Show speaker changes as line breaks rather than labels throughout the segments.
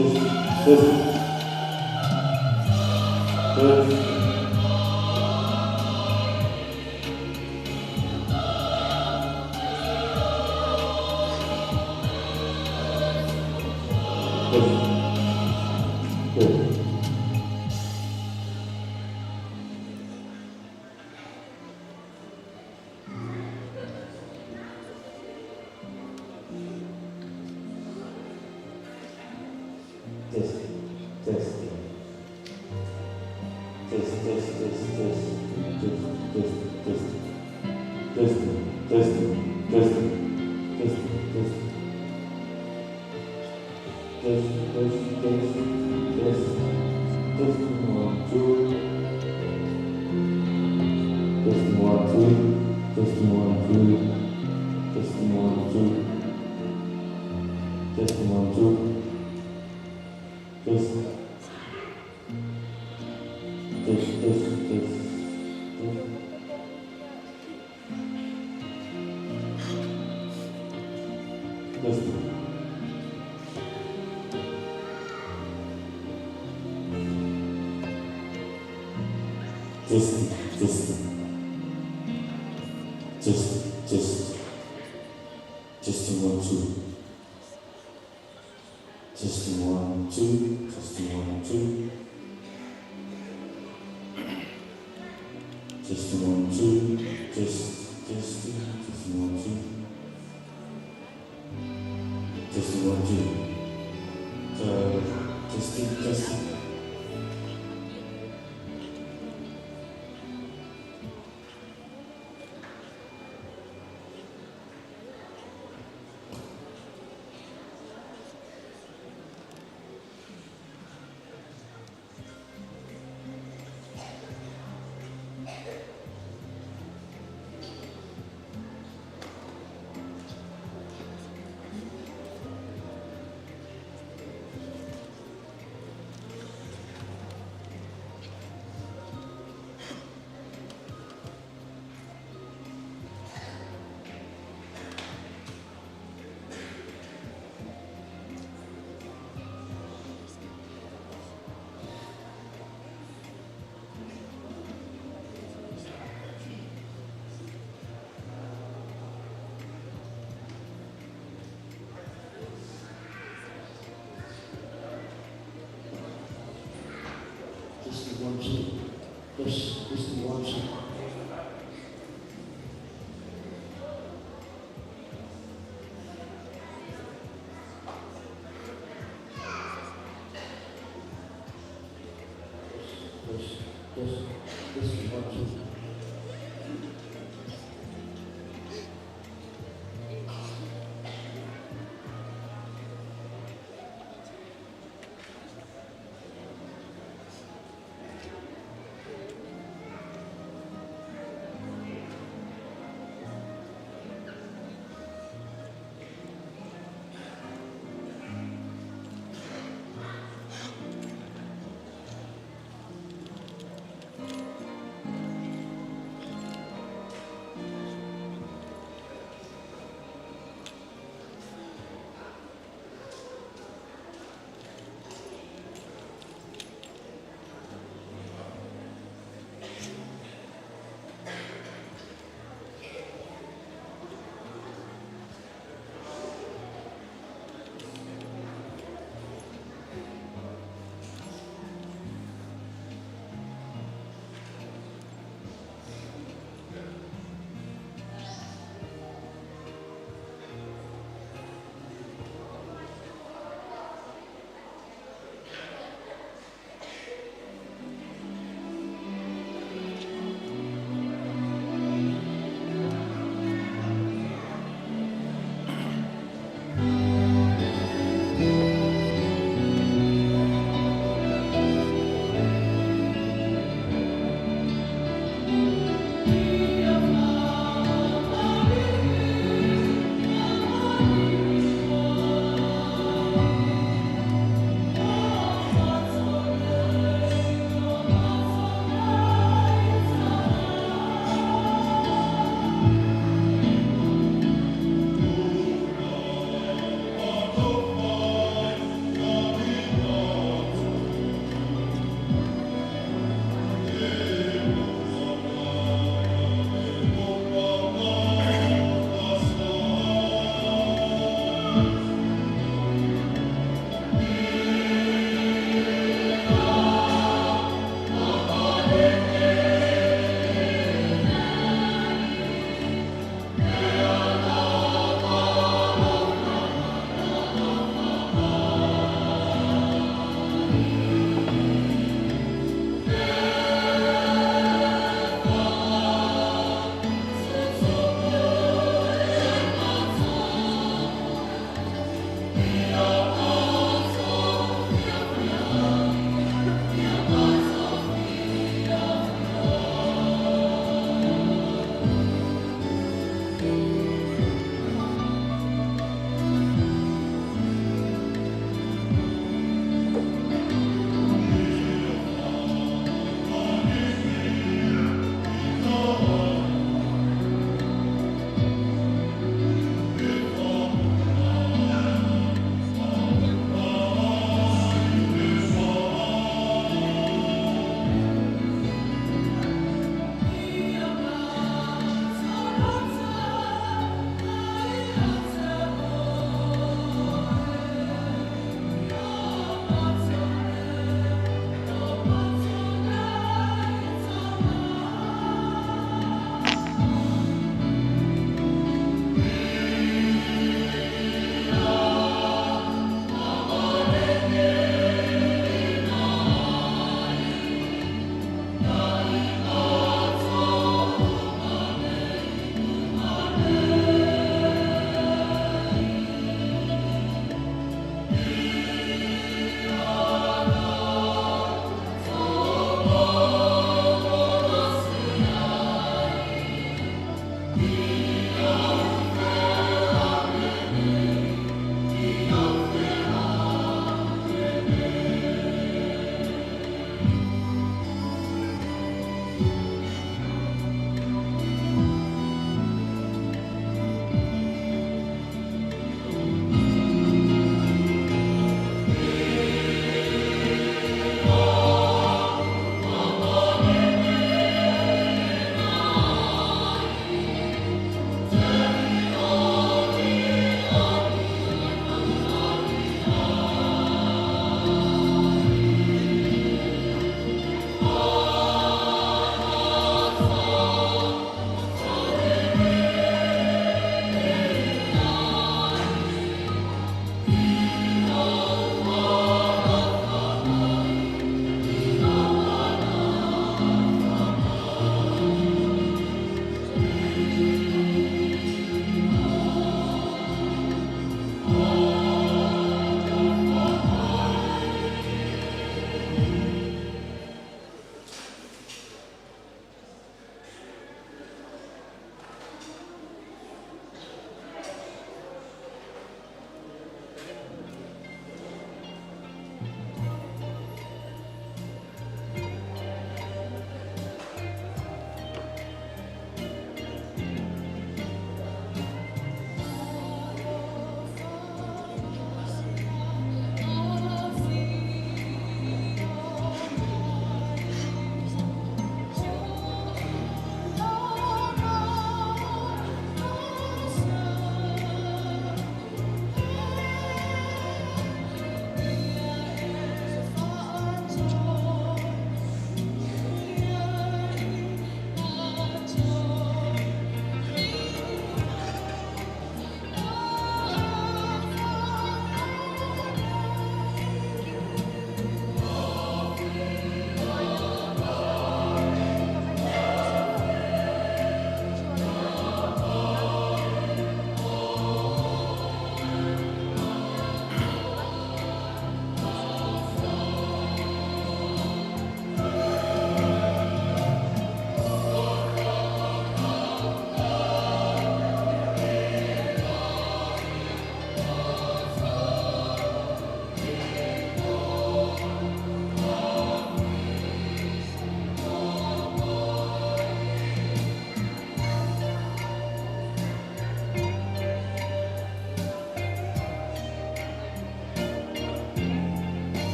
Test, test. Test. Test. Test. Test, testing. Test, test, test, test, test, test, test. Testing, testing, testing, testing, test. Test, test, test, test. Testing one, two. Testing one, two. Testing one, two. Testing one, two. Testing one, two. Test. Test, test, test, test. Testing. Testing, testing. Test, test. Testing one, two. Testing one, two. Testing one, two. Testing one, two. Test, testing, testing one, two. Testing one, two. Testing, testing.
Testing one, two. Test, testing one, two. Test, test, testing one, two.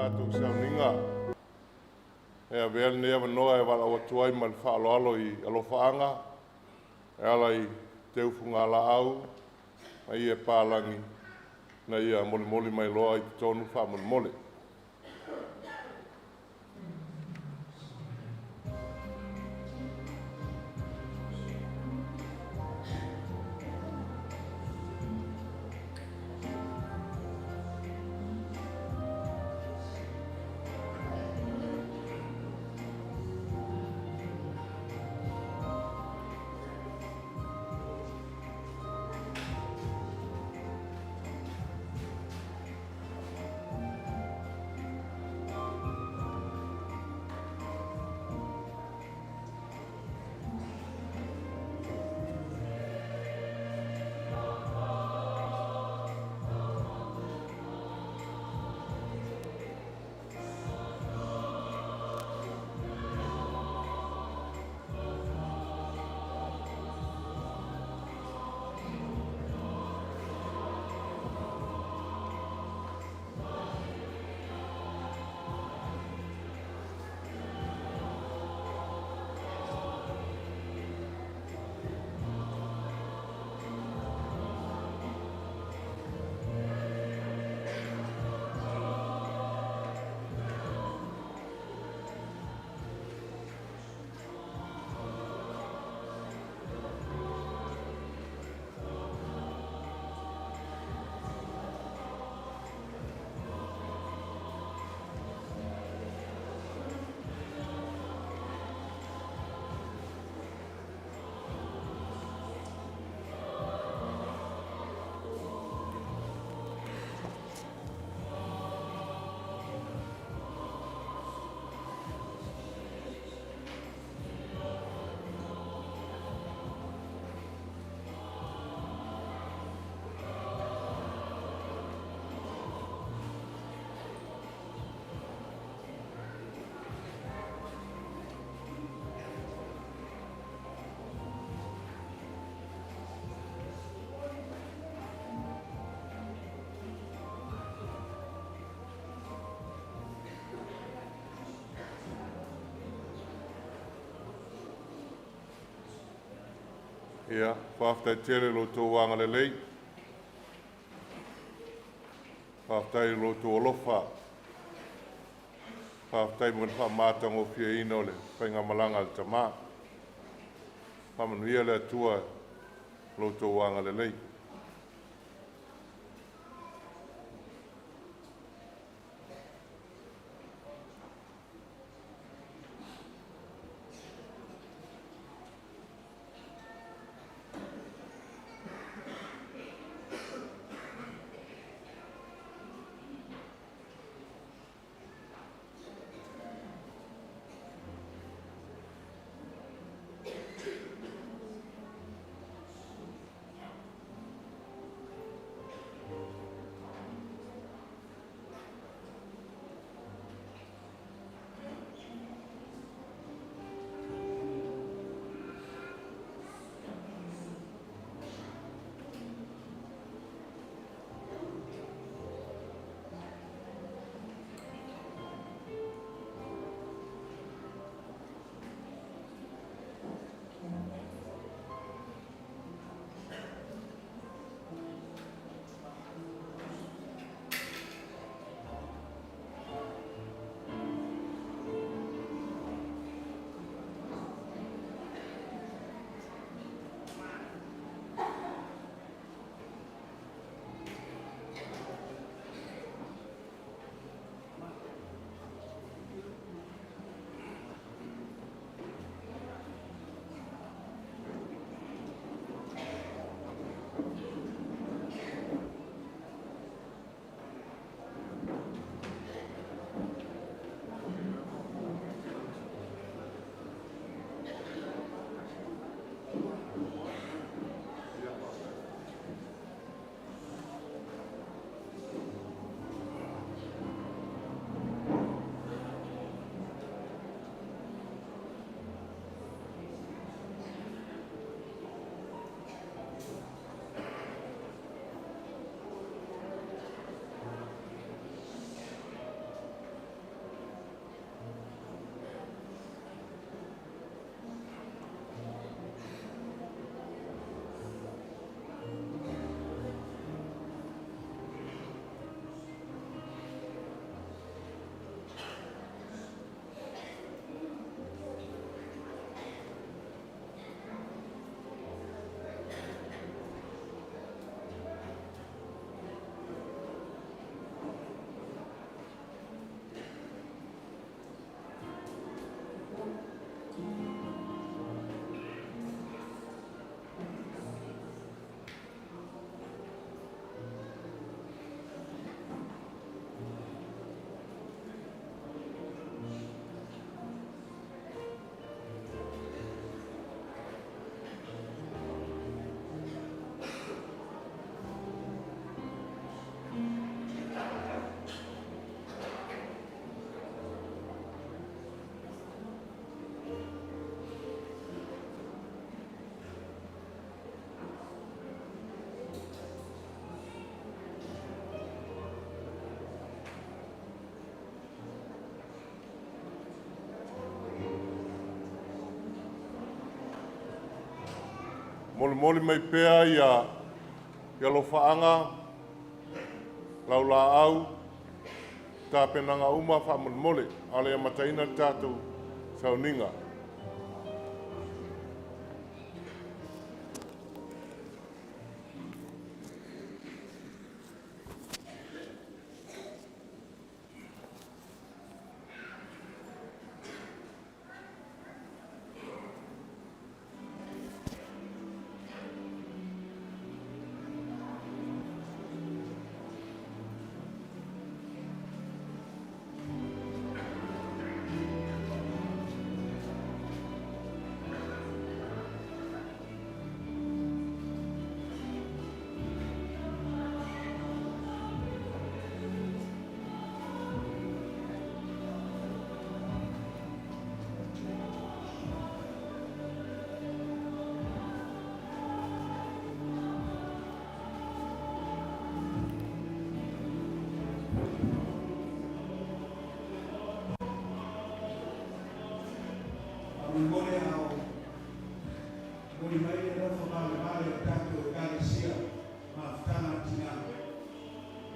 tatou sauniga. E avea lenei avanoa e valaau atu ai ma le faaaloalo i alofaaga e ala i teufugalaau ma ie palagi na ia molimoli mai loa i totonu faamolemole. Ia, faafetai tele i lo outou agalelei, faafetai i lo outou alofa, faafetai mo le faamatagofieina o le faigamalaga a le tama. Faamanuia le Atua i lo outou agalelei. Molimoli mai pea ia alofaaga, laulaau, tapenaga uma faamolemole, a o le i amataina le tatou sauniga.
Faamolemole a o momoli mai le alofa valevale o le tatou Ekalesia Mafutaga a Tina.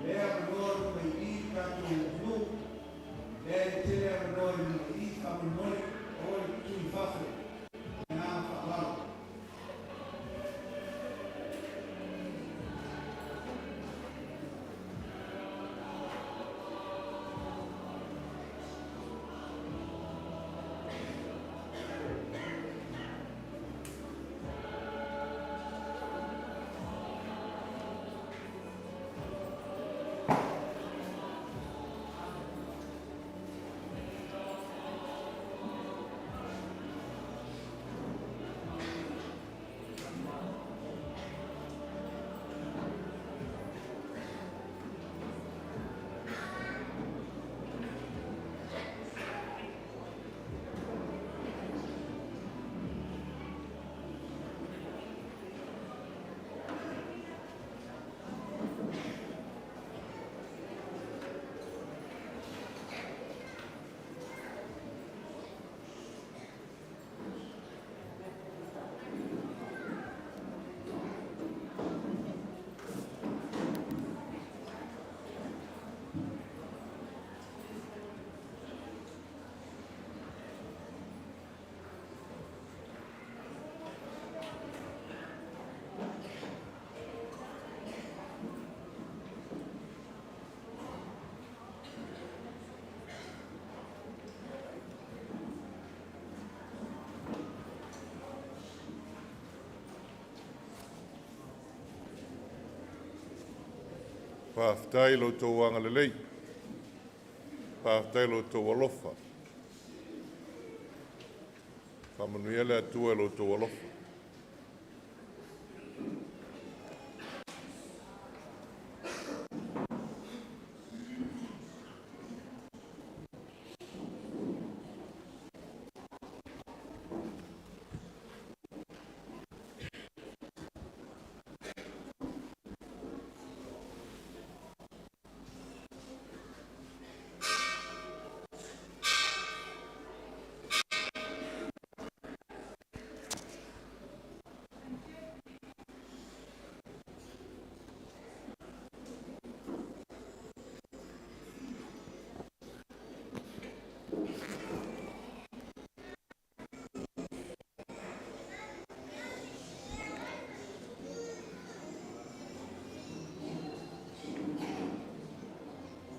Lea avanoa o luga i i le tatou atunuu, lea e tele avanoa i luga i i, faamolemole aua le tutu i fafo. Ma le agaga faaaloalo.
Faafetai i lo outou agalelei, faafetai i lo outou alofa. Faamanuia le Atua i lo outou alofa.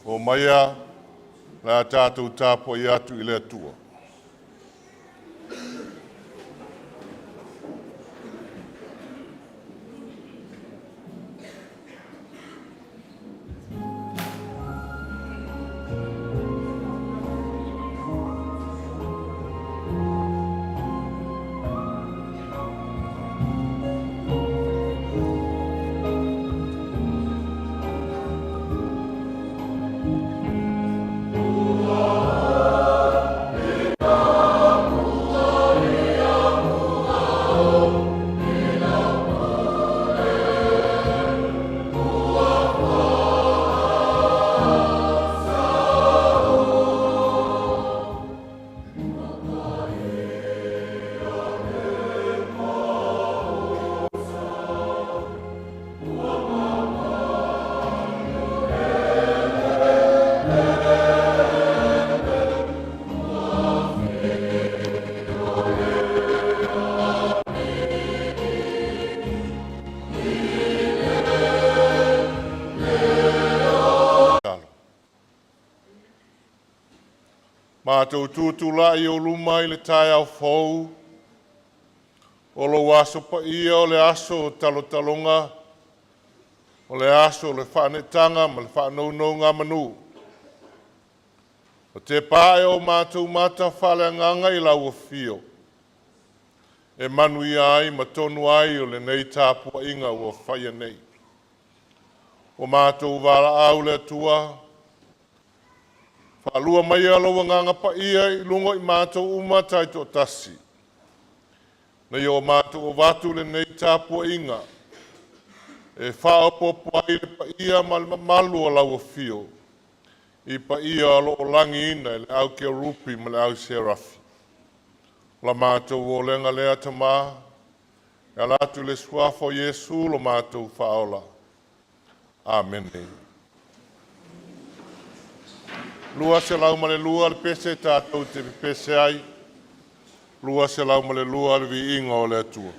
Omaia le a tatou tapuai atu i le Atua. Matou tutulai i ou luma i le taeao fou, o lou aso paia, o le aso o talotaloga, o le aso o le faaneetaga ma le faanonogamanu. Ua tepa ae o matou mata faaleagaga i lau afio e manuia ai ma tonu ai o lenei tapuaiga ua faia nei. Ua matou valaau le Atua, faalua maia lou Agaga Paia i luga o i matou uma taitoatasi, ina ia o matou avatu lenei tapuaiga e faaopoopo ai le paia ma le mamalu o lau Afio i paia o lo o lagiina e le au Kerupi ma le au Serafi. O la matou olega lea Tama e ala atu i le Suafa o Iesu lo matou Faaola. Amene. 202 le pese tatou te pepese ai, 202 le viiga o le Atua.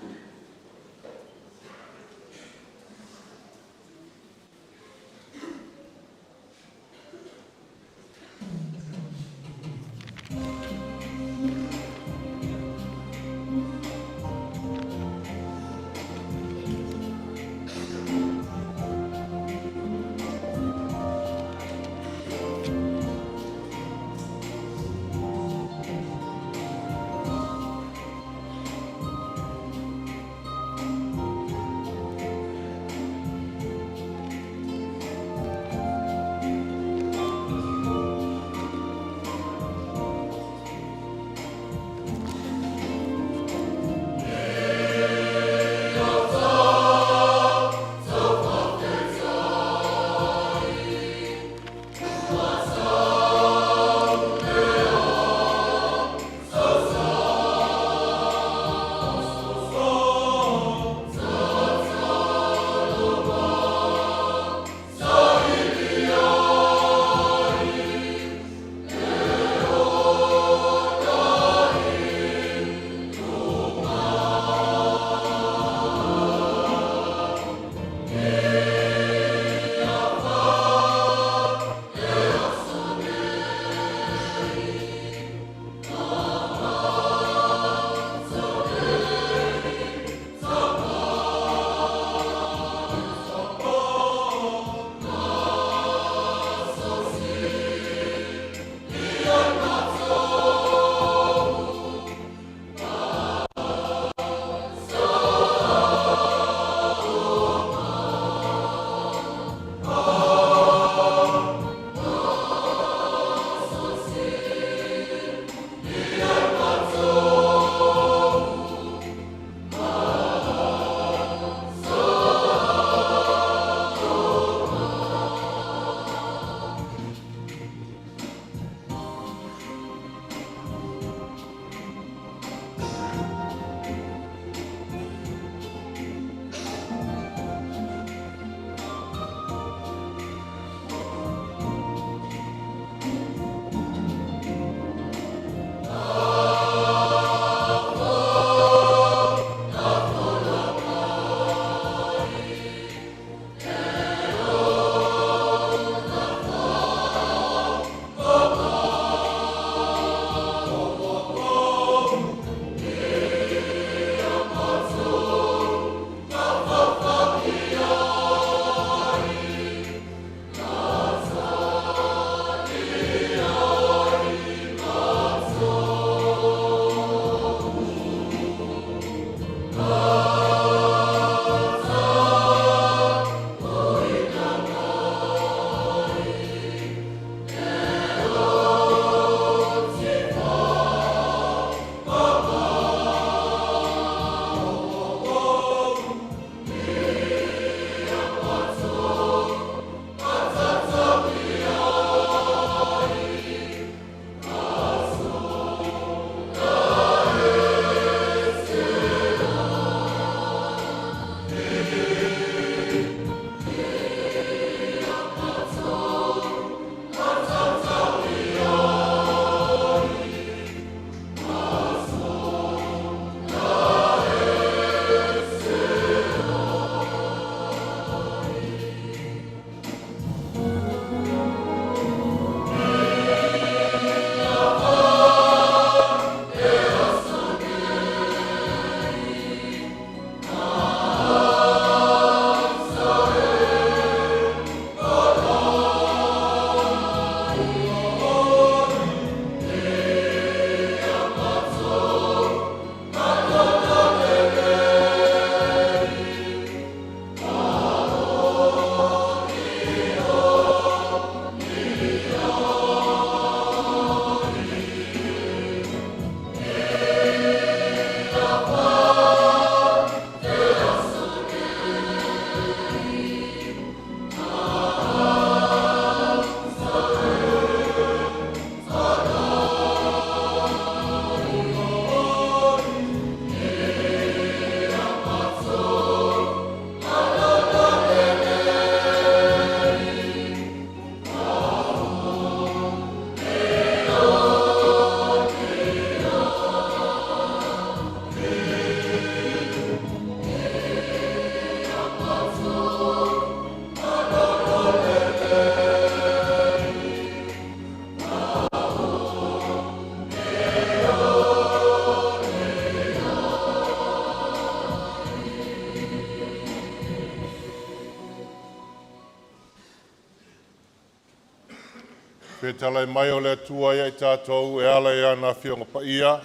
Fetalai mai o le Atua ia i tatou e ala i ana Afioga Paia,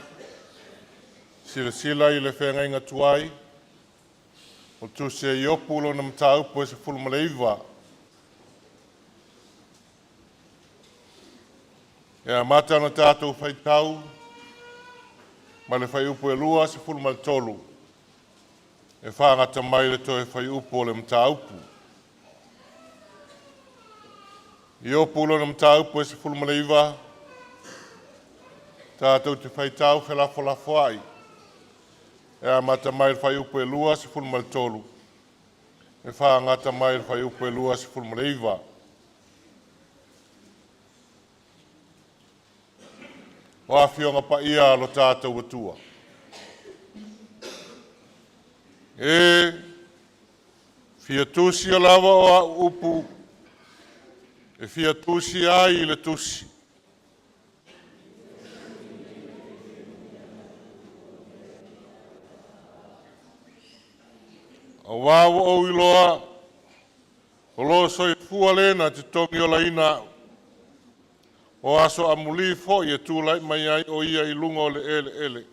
silasila i le feagaiga tuai, o le tusi a Iopu lona mataupu e 19. E amata ona tatou faitau mai le fuaiupu e 23 e faagata mai le toe fuaiupu o le mataupu. Iopu lona mataupu e 19, tatou te faitau felafolafoai e amata mai le fuaiupu e 23 e fagata mai le fuaiupu e 29. O Afioga Paia a lo tatou Atua, e fia tusia lava o au upu e fia tusia ai i le tusi. Auā ua ou iloa o lo o soifua le na te togiolaina au, o aso amulī foi e tulai mai ai o ia i luga o le eleele.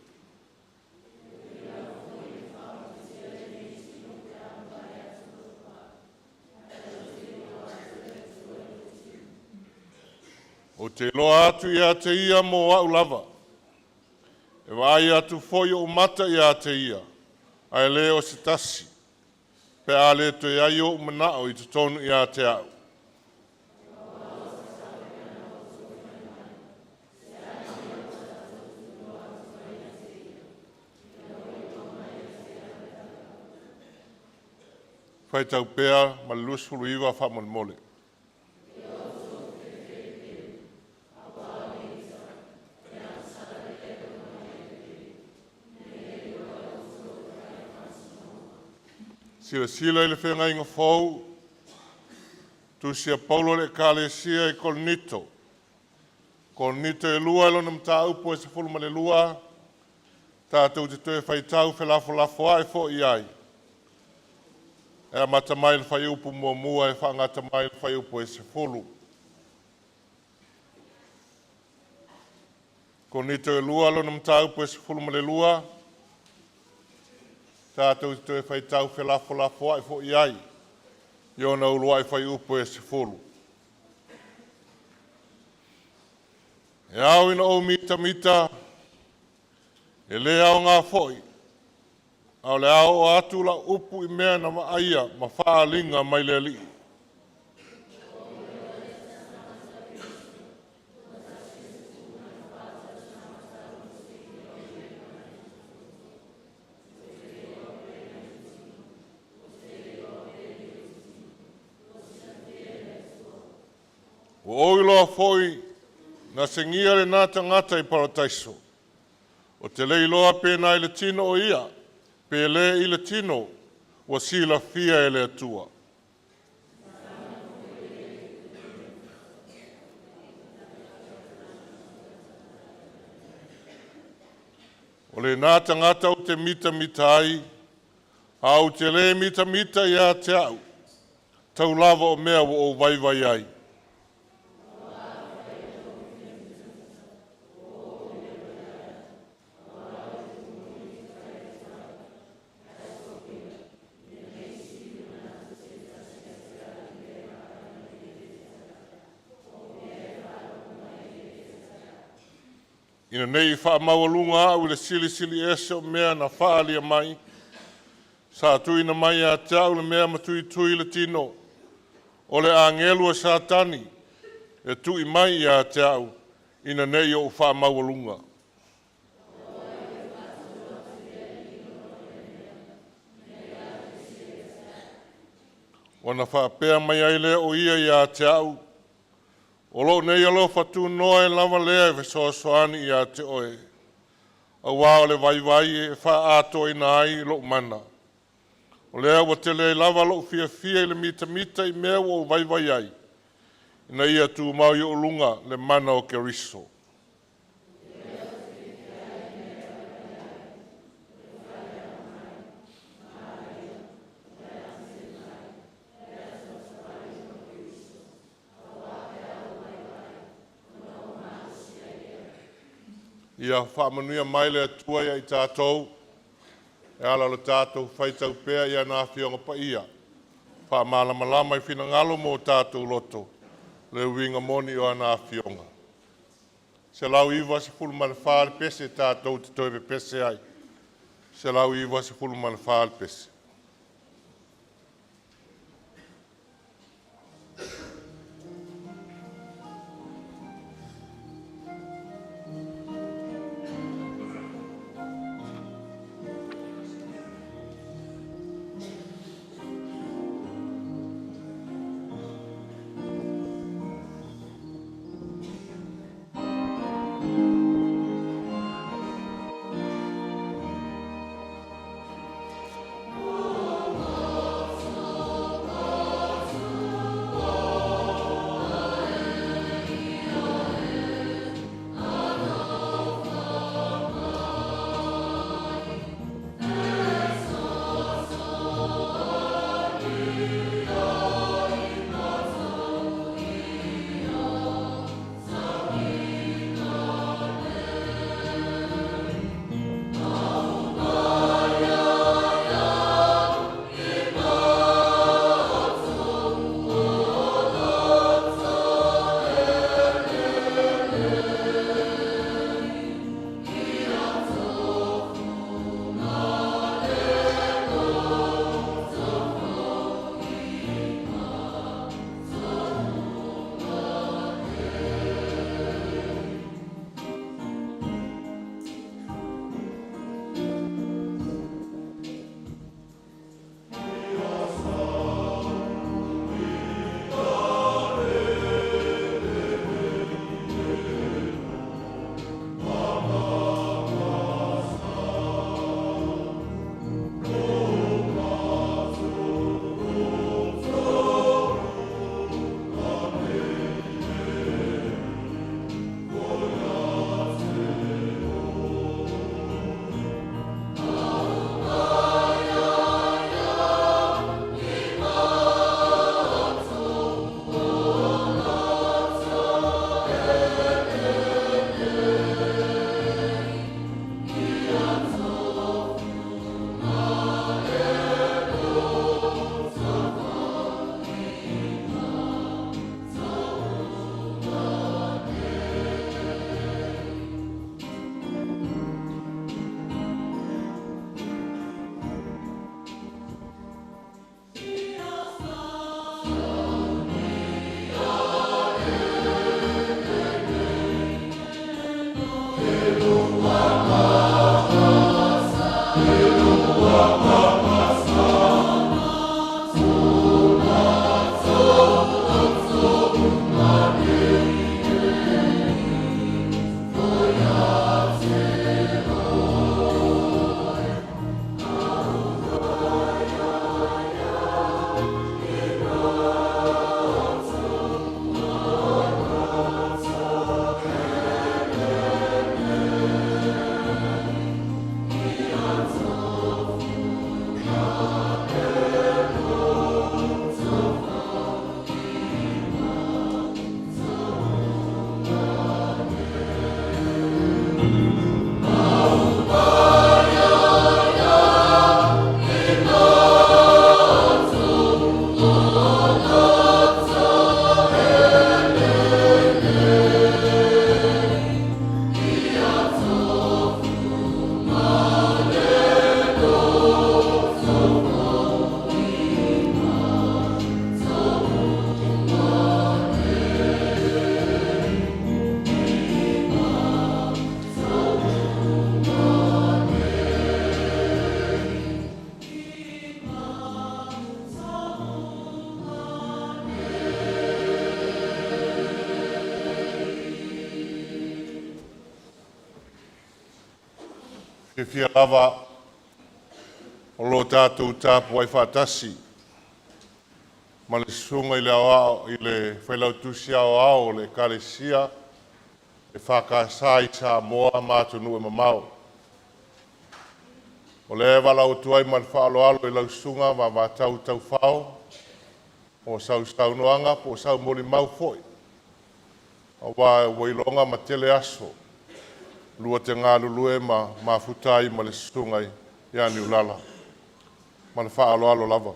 Ou te iloa atu ia te ia mo au lava, e vaai atu foi ou mata ia te ia, ae le o se tasi, pe a le toe ai ou manao i totonu ia te au. Faitau pea ma le 29 faamolemole. Silasila i le Feagaiga Fou, tusi a Paulo i le Ekalesia i Korinito, Korinito e 2 lona mataupu e 12, tatou te toe faitau felafolafoai foi i ai, e amata mai le fuaiupu muamua e faagata mai le fuaiupu e 10. Korinito e 2 lona mataupu e 12, tatou te toe faitau felafolafoai foi i ai i ona uluai fuaiupu e 10. E ao ina ou mitamita, e le aoga foi, ae o le a oo atu lau upu i mea na vaaia ma faaaliga mai le Alii. Ua ou iloa foi na segia lena tagata i Parataiso. Ou te le iloa pe na i le tino o ia, pe le i le tino, ua silafia e le Atua. O lena tagata ou te mitamita ai, ae ou te le mitamita ia te au, tau lava o mea ua ou vaivai ai. Ina ne i faamaualuga au i le silisiliese o mea na faaalia mai, sa tuuina mai ia te au le mea matuitui i le tino, o le agelu a Satani e tui mai ia te au, ina ne i ou faamaualuga. Ona faapea mai ai lea o ia ia te au, “O lou nei alofa tunoa e lava lea e fesoasoani ia te oe, auā o le vaivai e faaatoaina ai lou mana.” O lea ua tele ai lava lou fiafia i le mitamita i mea ua ou vaivai ai, ina ia tumau i ou luga le mana o Keriso. Ia faamanuia mai le Atua ia i tatou e ala i lo tatou faitau pea i ana Afioga Paia, faamalamalama i finagalo ma o tatou loto le uiga moni o ana Afioga. 194 le pese tatou te toe pepese ai. 194 le pese. Fiafia lava o lo tatou tapuai faatasi ma le susuga i le Aoao, i le Failautusi Aoao o le Ekalesia EFKS i Samoa ma atunuu e mamao. O lea e valaau atu ai ma le faaaloalo i lau Susuga Vavatau Taufao mo sau saunoaga po o sau molimau foi aua ua iloga ma tele aso. lua te galulue ma mafuta ai ma le susuga ia Niulala. Ma le faaaloalo lava.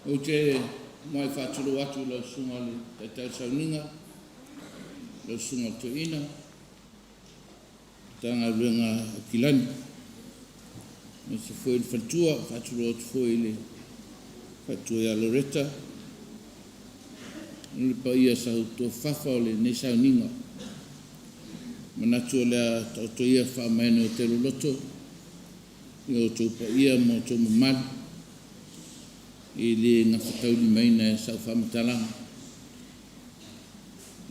Ou te muai faatulou atu i lau Susuga i le Taitai o le Sauniga, lau Susuga i le Toeaina, Matagaluega a Aukilani, aemaise foi le faletua. E faatulou atu foi i le faletua ia Loretta ma le paia sautuafafafa o lenei sauniga. E manatu o le a taoto ia faamaene o teuloloto i o outou paia ma outou mamalu e le gafataulimaina e sau faamatalaga.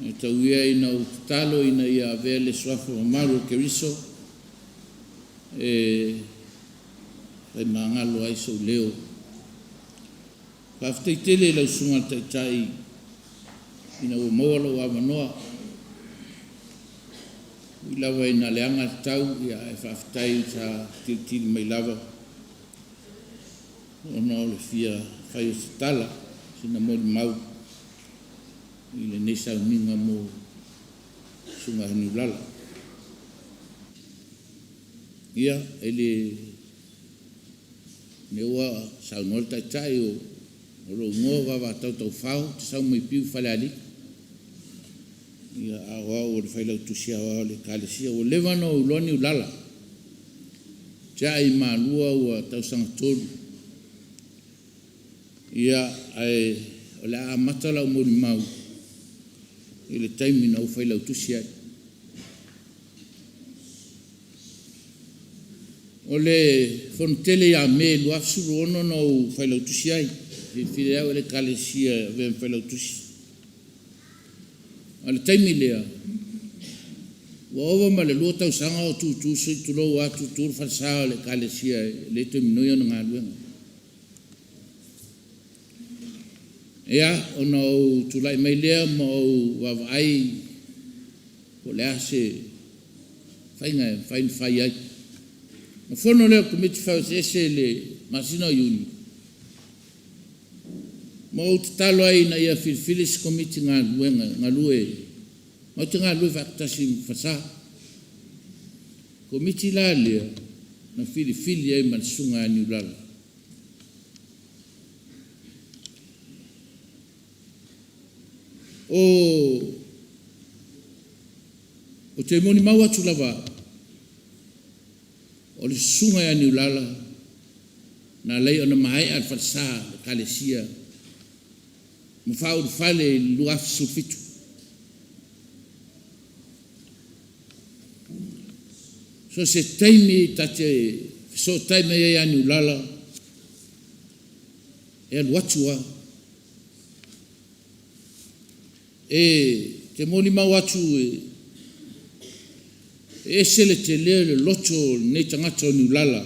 Ae tau ia ina ou tatalo ina ia avea le suafa mamalu o Keriso e faimagalo ai sou leo. Faafetai tele i lau Susuga i le Taitai ina ua maua lou avanoa. E ui lava ina leaga le tau, ae faafetai sa tilitili mai lava ona o le fia fai o se tala, sina molimau i lenei sauniga mo le Susuga ia Niulala. Ia, e le o lea ua saunoa le Taitai o lou igoa o Vavatau Taufao, ou te sau mai Apia Falealili. Ia, a o au o le Failautusi Aoao o le Ekalesia. Ua leva ona ou iloa Niulala, ua tiai malua ua tausaga tolu. Ia, ae o le a amata lau molimau i le taimi na ou failautusi ai. O le fonotele ia Me 2016 na ou failautusi ai, filifili ai au e le Ekalesia e avea ma failautusi. A o le taimi lea, ua ova ma le 2 tausaga o tutu, se i tulou lava, tutu le falesa o le Ekalesia e le toe migoi ona galuega. Ia, ona ou tulai mai lea ma ou vaavaai po o le a se faiga e mafai ona fai ai. Ona fono lea o le Komiti Fai Eseese i le masina o Iuni, ma ou tatalo ai ina ia filifili se Komiti Galuega e galue matou te galulue faatasi ma le falesa. O le Komiti la lea na filifili ai ma le Susuga ia Niulala. Ou te molimau atu lava au, o le susuga ia Niulala na ala ai ona maea le falesa o le Ekalesia ma faaulufale i le 2017. So o se taimi ta te fesootai mai ai ia Niulala, e alu atu lava. E te molimau atu e ese le tele o le loto o lenei tagata o Niulala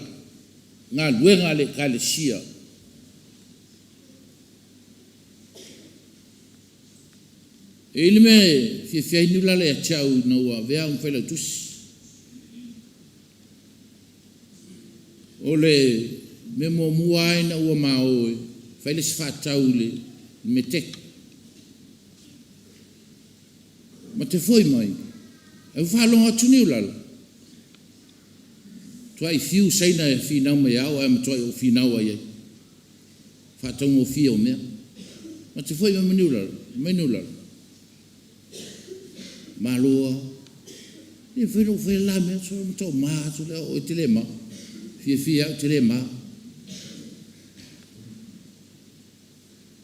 i galuega a le Ekalesia. E i ai le mea e fiafia ai Niulala ia te au ina ua avea au ma failautusi. O le mea muamua lava ina ua ma o e fai le isi faatau i le MEDTEC. Ma te foi mai, ae ou faalogo atu Niulala, matuai fiu Saina e finau mai ia au ae matuai ou finau lava i ai i le faataugofie o mea. Ma te foi mai ma Niulala, fai mai Niulala, malo lava, e le mafai ona ou faia le la mea, sole ua matua ou ma atu lea o oe e te le ma, e fiafia ia au ou te le ma.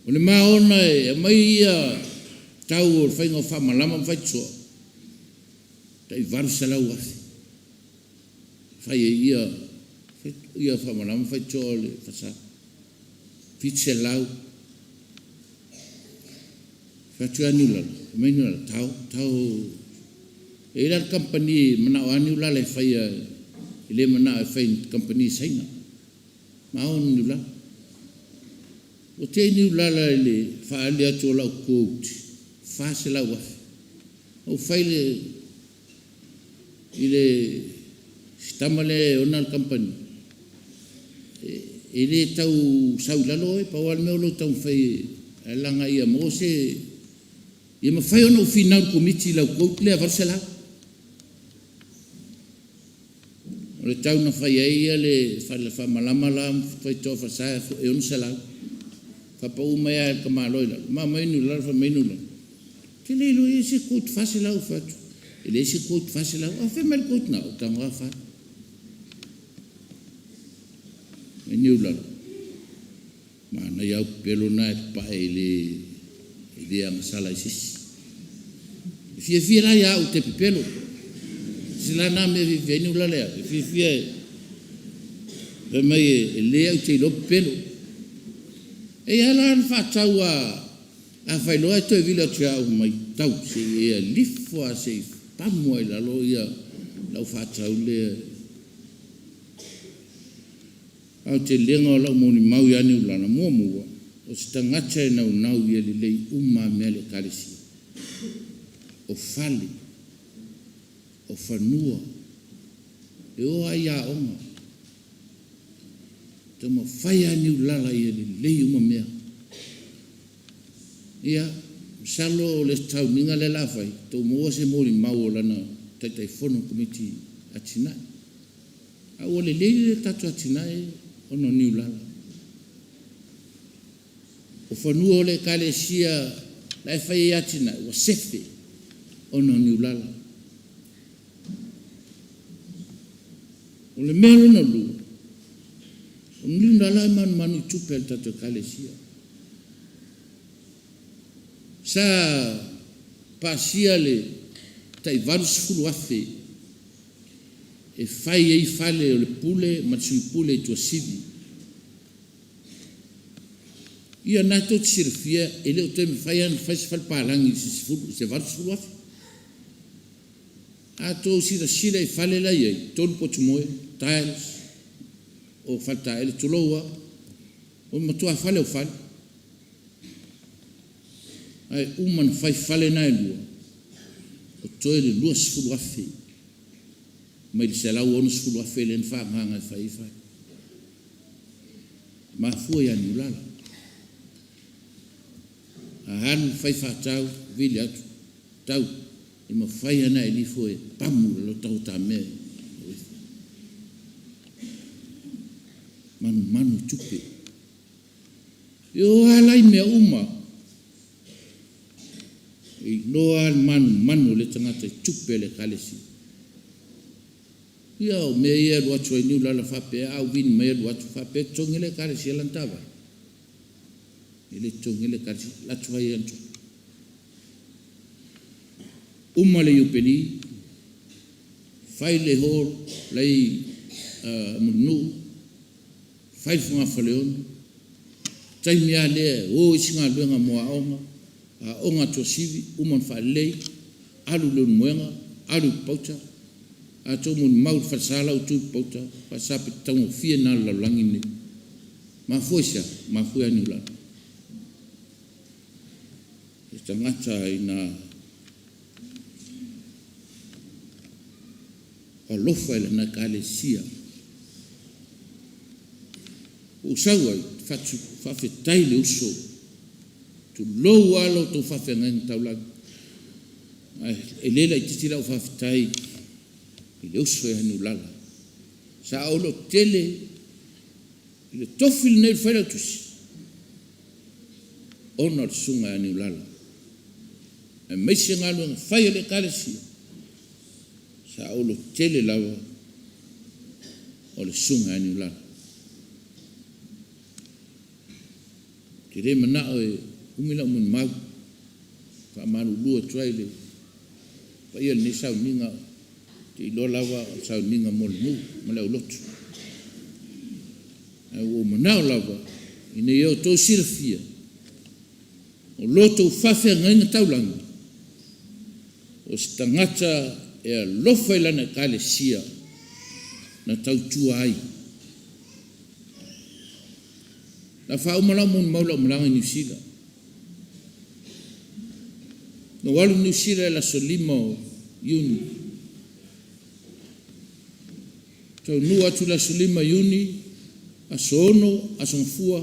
O le ma ona e aumai ia tau o le faiga o faamalama ma faitotoa, tai $800,000 e fai ai ia faamalama ma faitotoa o le falesa. $700,000. Fai atu ia Niulala, fai mai Niulala, tago, tago. E i ai la le kamupani e manao lava Niulala e faia E le manao e fai e ni kamupani Saina, ma o Niulala. Ua tea Niulala i le faaali atu o lau quote $400,000. Ou fai i le si tama lea e ona le kamupani, e le tau sau i lalo oe, pau lava le mea o lou taumafai e laga ia maua se… Ia mafai ona ou finau i le Komiti i lau quote lea e $800. O le tau na fai ai le fale faamalama la ma faitotoa falesa e $600. Faapau mai lava e le tamaloa i lalo, ma aumai Niulala fai mai Niulala, ou te le iloa e i ai se quote $400. Ou fai atu, e leai se quote $400. A o fea e aumai ai le quote lena? Ou tago a fai. Fai mai Niulala, manaia au pepelo na e papae e le agasala i se isi. E fiafia la ia au ou te pepelo. O le a la le mea e fiafia ai Niulala ia au? E fiafia fai mai e lelei au ou te iloa pepelo. E i ai la le faatau a fai loa ae toe vili atu ia au fai mai, tau se i e alu ifo lava se i pamu lava i lalo lau faatau lea. Aotelega o lau molimau ia Niulala, muamua, o se tagata e naunau ia lelei uma lava mea a le Ekalesia, o fale, o fanua, e oo lava i aoga. E taumafai lava Niulala ia lelei uma mea. Ia, masalo o le tauniga lea o le a fai, outou maua se molimau o lana Taitaifono o le Komiti Atinae. A ua lelei le tatou atinae ona o Niulala. O fanua o le Ekalesia la e fai ai atinae, ua sefe ona o Niulala. O le mea lona lua, o Niulala e manumanu i tupe a le tatou Ekalesia. Sa pasia le tai $80,000 e fai ai fale o le Pule ma le Sui Pule i Tuasivi. Ia lena tou te silafia e le o toe mafai lava ona fai se fale palagi i se $80,000. A outou silasila i fale la e i ai, e tolu potumoe, tiles, o faletaele, tulou lava, o le matua fale o fale. Ae uma ona fai fale na e lua, o totoe le $20,000 mai le $160,000 lea na faaagaaga e fai ai fale. E mafua ia Niulala. A alu fai faatau, vili atu, tau, e mafai lava ona e alu ifo e pamu i lalo tau o ta mea e manumanu i tupe. E oo lava la i mea uma, e iloa lava le manumanu o lea tagata i tupe a le Ekalesia. Ia o mea ia e alu atu ai Niulala faapea a ou vili mai alu atu, faapea e totogi e le Ekalesia lana taavale? E le totogia e le Ekalesia, e alu atu lava ia i ana tupe. Uma le Iupeli, fai le hall la e i Mulinuu, fai le fogafaleolo, taimi lava lea e o isi galuega mo aoga, aoga a Tuasivi, uma ona faalelei, alu i Leulumoega, alu i Papauta. A outou molimau i le falesa la ua tu i Papauta, o le falesa pito taugofie lena o le lalolagi lenei. E mafua i se a? E mafua ia Niulala. O le tagata ina alofa i lana Ekalesia. Ua ou sau ai, ou te faafetai i le uso, tulou lava la outou faafeagaiga taulagi, ae e le laitiiti lau faafetai i le uso ia Niulala. Sa ou lototele i le tofi lenei o le Failautusi ona o le susuga ia Niulala, aemaise galuega fai a le Ekalesia, sa ou lototele lava o le susuga ia Niulala. Ou te le manao e umi lau molimau, e faamalulu atu ai i le paia o lenei sauniga, ou te iloa lava o le sauniga mo le nuu ma le aulotu. Ae ua ou manao lava ina ia outou silafia, o lo outou faafeagaiga taulagi, o se tagata e alofa i lana Ekalesia. na tautua ai. Na faauma lau molimau i lau malaga i Niu Sila. Na ou alu i Niu Sila i le aso 5 o Iuni. Taunuu atu i le aso 5 o Iuni, aso 6, aso Gafua,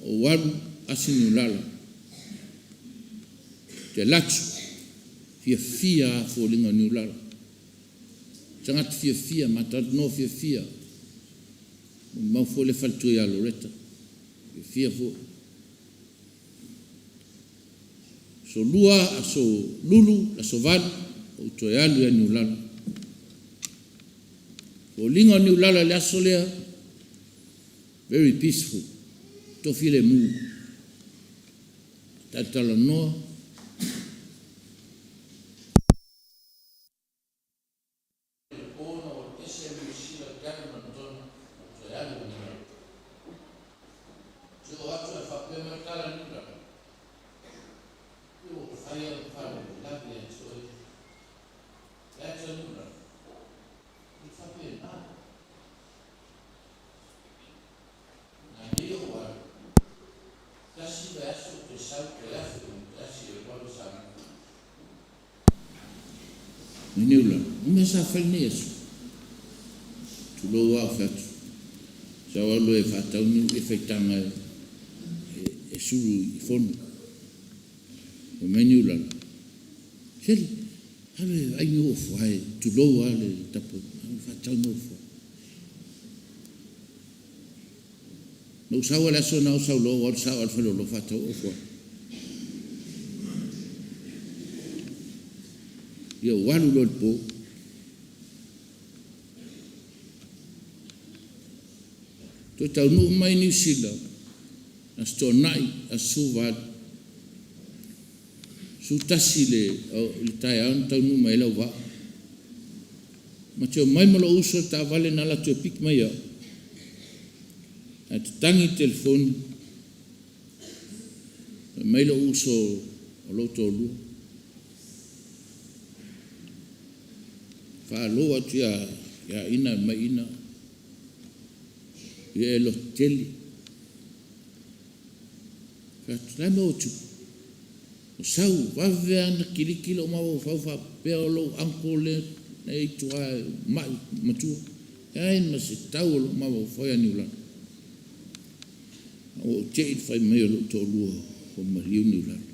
ou alu asi Niulala. Ou te alu atu, fiafia lava foliga o Niulala, tagata fiafia, ma talanoa fiafia. Molimau foi le faletua ia Loretta, fiafia foi. Aso Lua, aso Lulu, aso 8, ou toe alu ia Niulala. O foliga o Niulala i le aso lea, very peaceful, toafilemu, talatalanoa. I le po na ou alu ese ai ma Niu Sila ou te alu i Lonetona, ou toe alu i Niulala. Ou te oo atu ae faapea mai le tala a Niulala, ua fai au ma faalavelave ia te oe. Fai atu a Niulala, e le faapena. Manaia ou alu, tasi le vaiaso ou toe sau toe afe toe asi ai ou alu i Samoa. Niulala, o le mea sa fai i lenei aso? Tulou lava ou fai atu, sau alu e faatau ni faitaga e sulu i fono. Fai mai Niulala, sole, alu e vaai ni ou ofuae, tulou lava le tapuaiga, alu e faatau ni ou ofuae. Na ou sau lava i le aso lena ou sau loa ou alu sao lava i le faleoloa faatau ou ofuae. Ia, ou alu loa i le po, toe taunuu mai Niu Sila, Aso Toonai, aso 18, 11 i le taeao na taunuu mai ai lau vaa. Ma te omai ma lou uso i le taavale na alu atu e piki mai au, ae tatagi le telefoni, fai mai lou uso o lou toalua, faalo atu ia Ina mai Ina, ia e loto tele. Ou fai atu, o le a le mea ua tupu? Ua sau, vave lava ona kiliki lou mafaufau faapea o lou uncle lea e i tua e mai matua. E leai ma se tau o lou mafaufau ia Niulala. Ae ua ou tei i le fai mai o lou toalua ua maliu Niulala.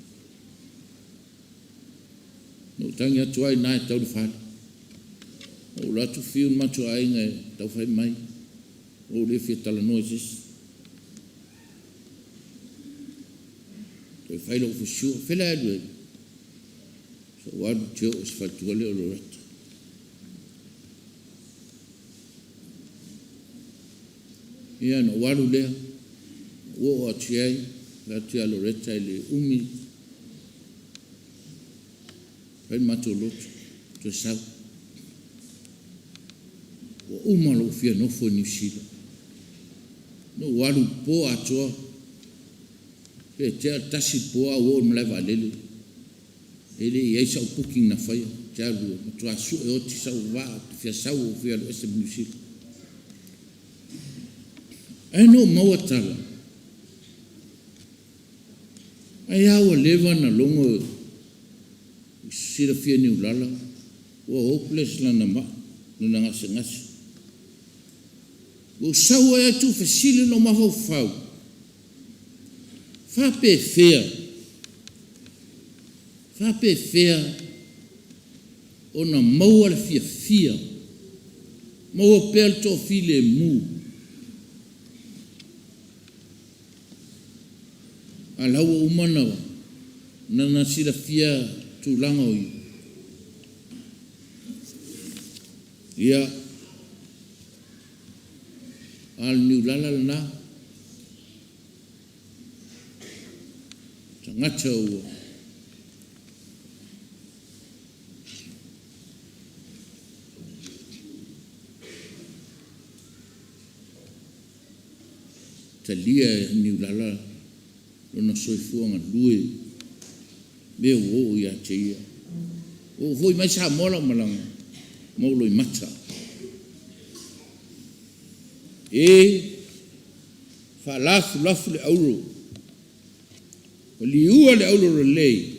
Na ou tagi atu lava i ina e tau le fale. Ou alu atu fiu le matou aiga e tau fai mai, ua ou le fia talanoa i se isi. Toe fai lau fusiua, o fea le a e alu ai? Se i ou alu ou te oo i si faletua lea o Loretta. Ia ona ou alu lea, ou oo atu i ai, fai atu ia Loretta e le umi fai le matou lotu toe sau. Ua uma lou fia nofo i Niu Sila. Na ou alu i le po atoa, pe tea le 1 i le po ae ou oo i le malae vaalele. E le i i ai sau booking na faia, ou te alu e matua sue oti sau vaa, ou te fia sau ou te fia alu ese ma Niu Sila. Ae na ou maua tala, ai lava ua leva ona logo silafia e Niulala ua hopeless lana mai, lona gasegase. Ua ou sau ai lava tuufesili lou mafaufau, faapefea, faapefea ona maua le fiafia, maua pea le toafilemu, a o la ua uma ona na silafia tulaga o i ai. Ia, a o le Niulala lena, o le tagata ua talia e Niulala lona soifua galue, lea ua oo ia te ia. Ua ou foi mai Samoa lau malaga, ma ou loimata. E faalafulafu le auro, ua liua le auro lelei,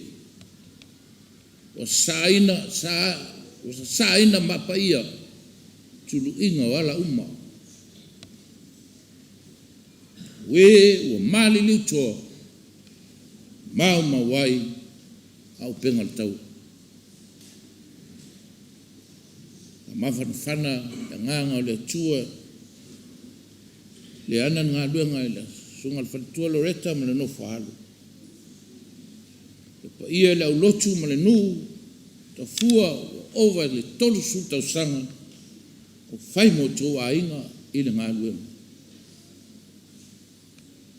ua sasaina maapaia tuluiga o ala uma. O e ua maliliu toa, maumau ai auupega o le taua. Ua mafanafana le agaga o le Atua le ana le galuega i le susuga i le faletua Loreta ma le nofo a alo, le paia i le aulotu ma le nuu tafua ua ova i le 30 tausaga o fai ma outou aiga i le galuega.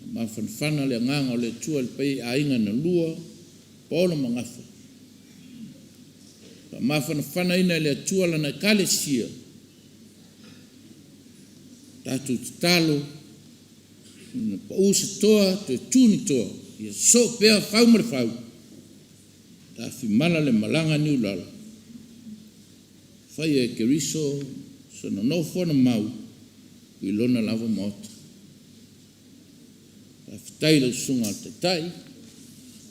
Ua mafanafana le agaga o le Atua i le paia i aiga na lua, Paolo ma Gafa, faamafanafanaina e le Atua Lana Ekalesia. Tatou tatalo ina pau se toa toe tu ni toa, ia sosoo pea fau ma le fau, tafimala le malaga a niulala, faia e Keriso sona nofoaga mau i lona lava Maota. Faafetai i lau Susuga i le Taitai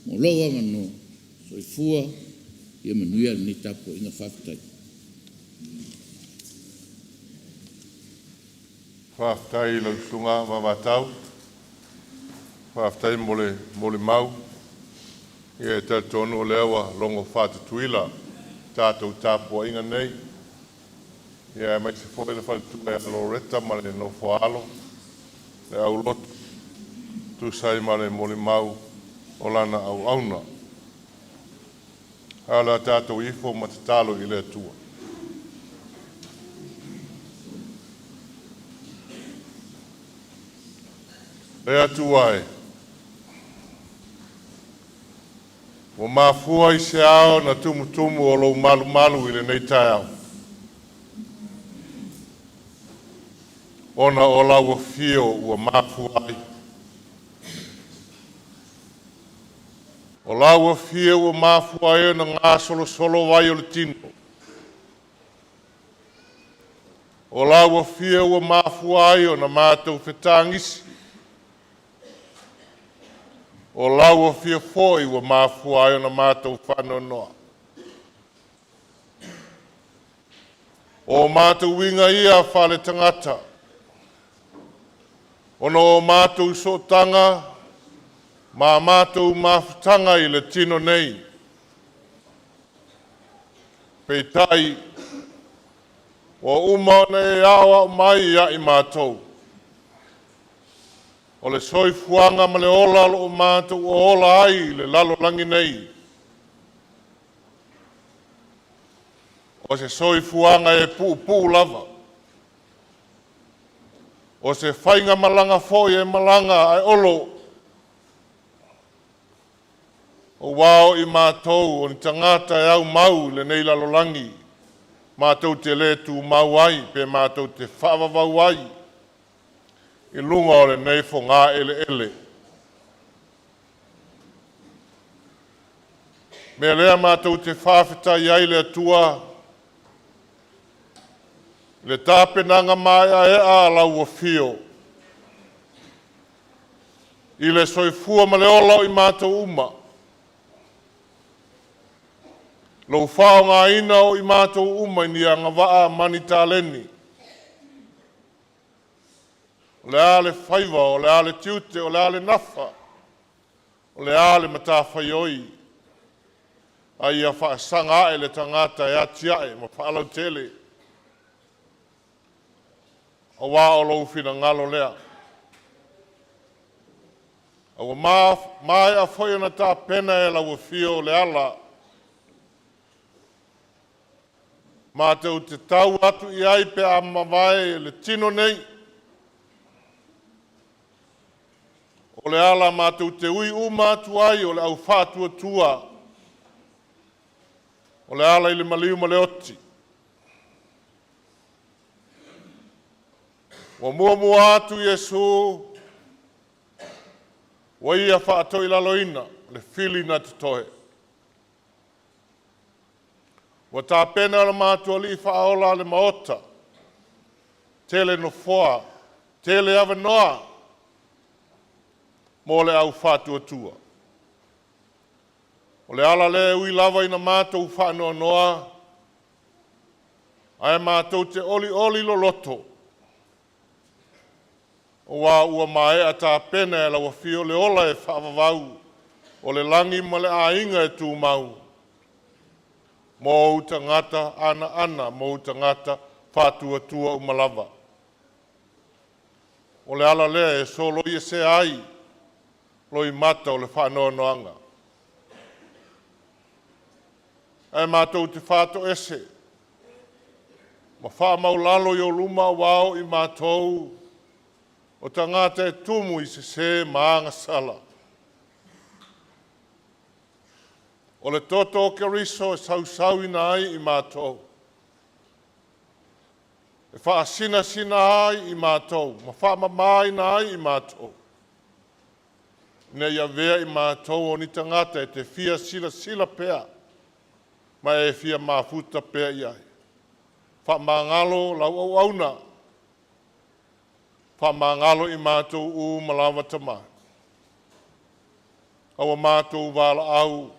mo lou avanoa. Soifua ia manuia lenei tapuaiga. Faafetai.
Faafetai i lau Susuga Vavatau, faafetai mo le molimau. Ia e talitonu o lea ua logo faa-Tutuila le tatou tapuaiga nei, ia aemaise foi le faletua ia Loreta ma le nofo a alo, le aulotu, e tusa ai ma le molimau o lana auauna. Ae o le a tatou ifo ma tatalo i le Atua. Le Atua e, ua mafua i se a ona tumutumu o lou malumalu i lenei taeao, ona o lau afio ua mafua ai. O lau afio ua mafua ai ona gasolosolo vai o le tino. O lau afio ua mafua ai ona matou fetagisi. O lau afio foi ua mafua ai ona matou faanoanoa. O matou uiga ia faaletagata ona o matou sootaga ma matou mafutaga i le tino nei, peitai ua uma ona e aoao mai ia i matou, o le soifuaga ma le ola o lo o matou ola ai i le lalolagi nei, o se soifuaga e puupuu lava. O se faigamalaga foi e malaga ae olo, aua o i matou o ni tagata e aumau i lenei lalolagi, matou te le tumau ai pe matou te faavavau ai i luga o lenei fogaeleele. O le mea lea matou te faafetai ai i le Atua i le tapenaga maeaea a lau afio i le soifua ma le ola o i matou uma, lou faaaogaina o i matou uma i ni agavaa ma ni taleni. O le a le faiva, o le a le tiute, o le a le nafa, o le a le matafaioi, a ia faasaga ae le tagata e atiae ma faalautele, aua o lou finagalo lea. A ua maea foi ona tapena e lau afio le ala matou te tau atu i ai pe a mavae le tino nei. O le ala matou te ui uma atu ai o le au faatuatua, o le ala i le maliu ma le oti. Ua muamua atu Iesu ua Ia faatoilaloina le fili na totoe. Ua tapena e lo matou Alii Faaola le maota, tele nofoa. Tele avanoa mo le au faatuatua. O le ala lea e ui lava ina matou faanoanoa, ae matou te olioli loloto, aua ua maea tapena e lau afio le ola e faavavau, o le lagi ma le aiga e tumau, mo ou tagata anaana ma ou tagata faatuatua uma lava. O le ala lea e soloiesea ai loimata o le faanoanoaga. Ae matou te faatoese ma faamaualalo i ou luma aua o i matou o tagata e tumu i sese ma agasala. O le toto o Keriso e sausauina ai i matou, e faasinasina ai i matou ma faamamaina ai i matou, ina ia avea i matou o ni tagata e te fia silasila pea ma e fia mafuta pea i ai. Faamagalo lau auauna, faamagalo i matou uma lava Tama. A ua matou valaau,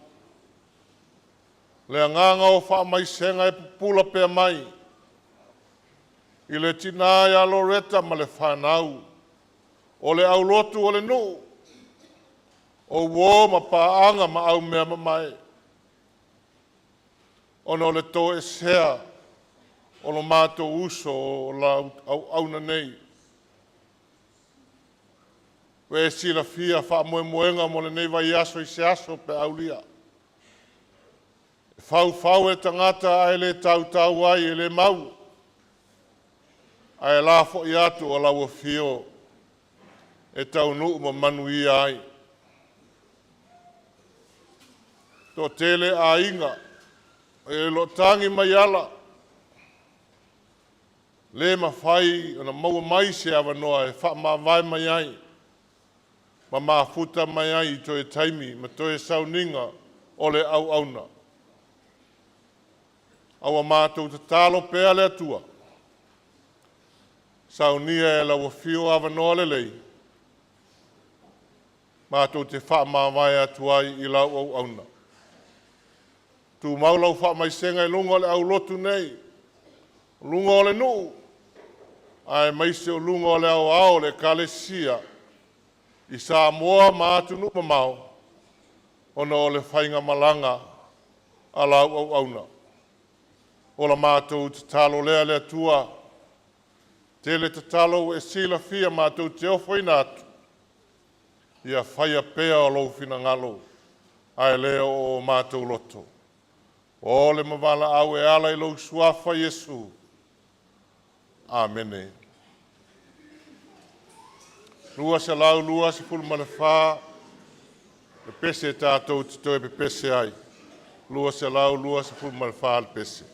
le agaga o faamaisega e pupula pea mai i le tina ia Loreta ma le fanau, o le aulotu o le nuu, o uo ma paaga ma aumeamamae ona o le toesea o lo matou uso o lau auauna nei. Ua e silafia faamoemoega mo lenei vaiaso i se aso pe a aulia. E faufau e tagata ae le tautau ai, e le mau, ae lafo i atu o lau afio e taunuu ma manuia ai. E toatele aiga o lo o tagi mai ala, le mafai ona maua mai se avanoa e faamavae mai ai ma mafuta mai ai i toe taimi ma toe sauniga o le auauna. A ua matou tatalo pea le Atua, saunia e lau Afio avanoa lelei matou te faamavae atu ai i lau auauna. Tumau lau faamaisega i luga o le aulotu nei, o luga o le nuu, aemaise o luga o le aoao o le Ekalesia i Samoa ma atunuu mamao ona o le faigamalaga a lau auauna. O la matou tatalo lea le Atua, tele tatalo ua e silafia matou te ofoina atu, ia faia pea lou finagalo ae le o matou loto. O le ma valaau e ala i lou Suafa Iesu. Amene. 224 le pese tatou te toe pepese ai. 224 le pese.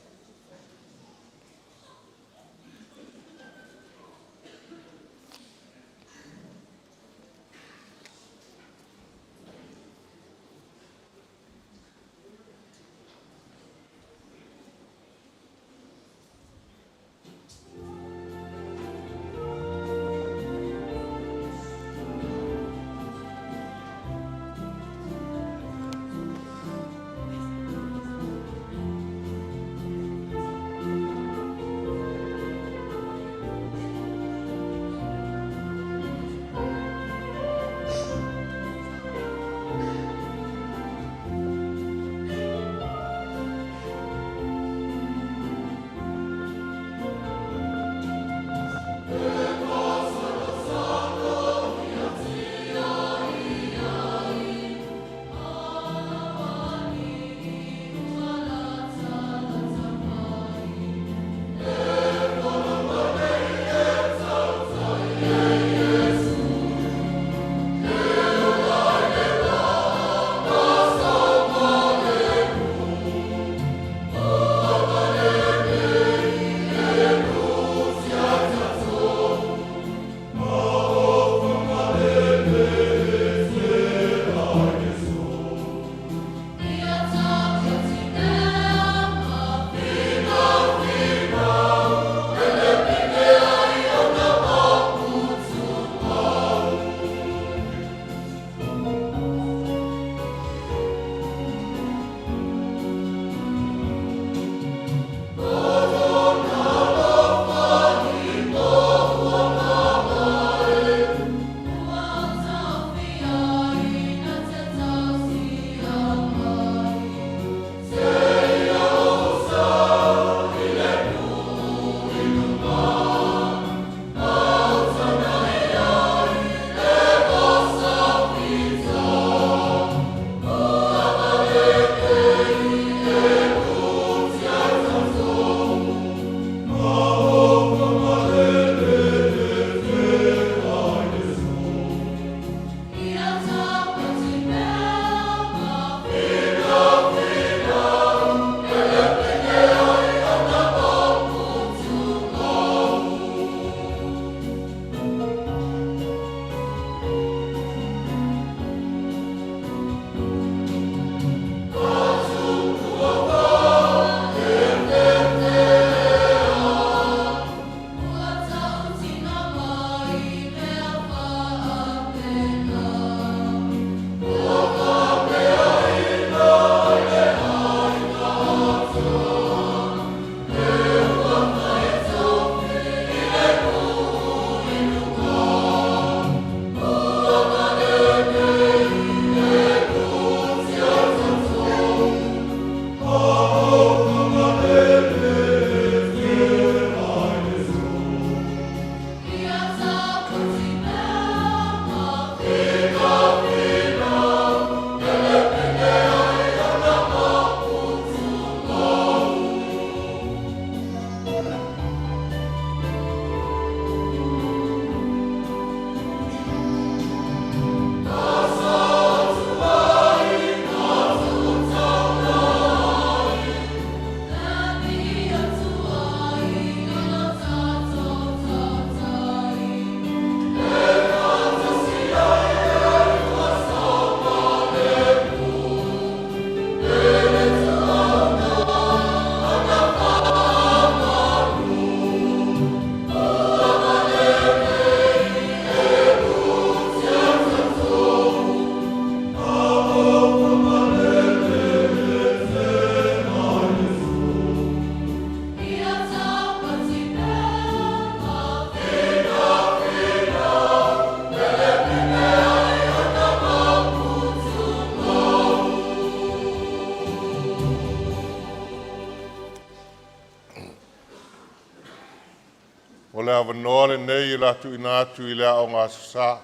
O le avanoa lenei o le a tuuina atu i le Aoga Aso Sa,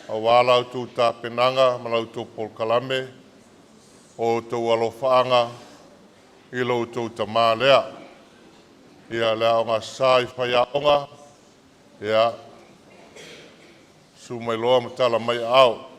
aua la outou tapenaga ma la outou polokalame o outou alofaaga i lo outou tama lea. Ia, le Aoga Aso Sa i faiaoga, ia, susu mai loa ma tala mai aao.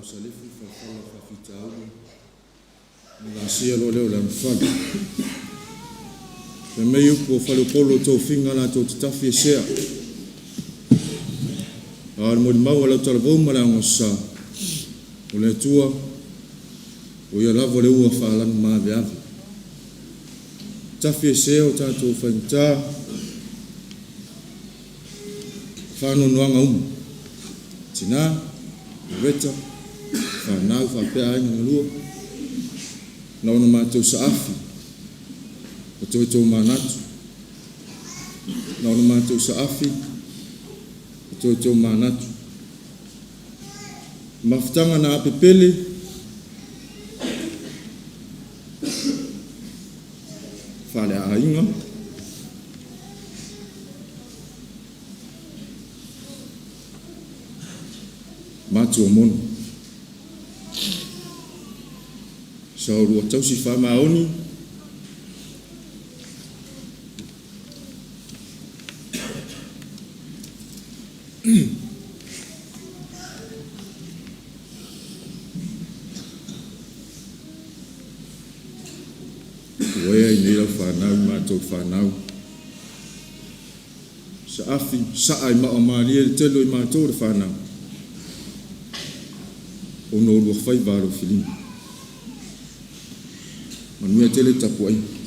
o Salefu, falafala o faafitauli, ona laasia loa lea o le anofale. Fai mai upu o faleupolu o tofiga latou te tafi e sea, a o le molimau a le autalavou ma le augafasa, o le Atua, o Ia lava o le ua faalanu-maveave. Tafi e sea o tatou faigata, faanoanoaga uma, tina Loreta, fanau faapea aiga galue, na ona matou saafi ma toe tomanatu, na ona matou saafi ma toe tomanatu. Mafutaga na ae pepele, faaleaiga, matua moni. Sa oulua tausi faamaoni ua ea ai nei lau fanau i matou fanau, saafi saa i maa o malie le tele o i matou o le fanau, ona o oulua faiva alofilima. Manuia tele le tapuaiga.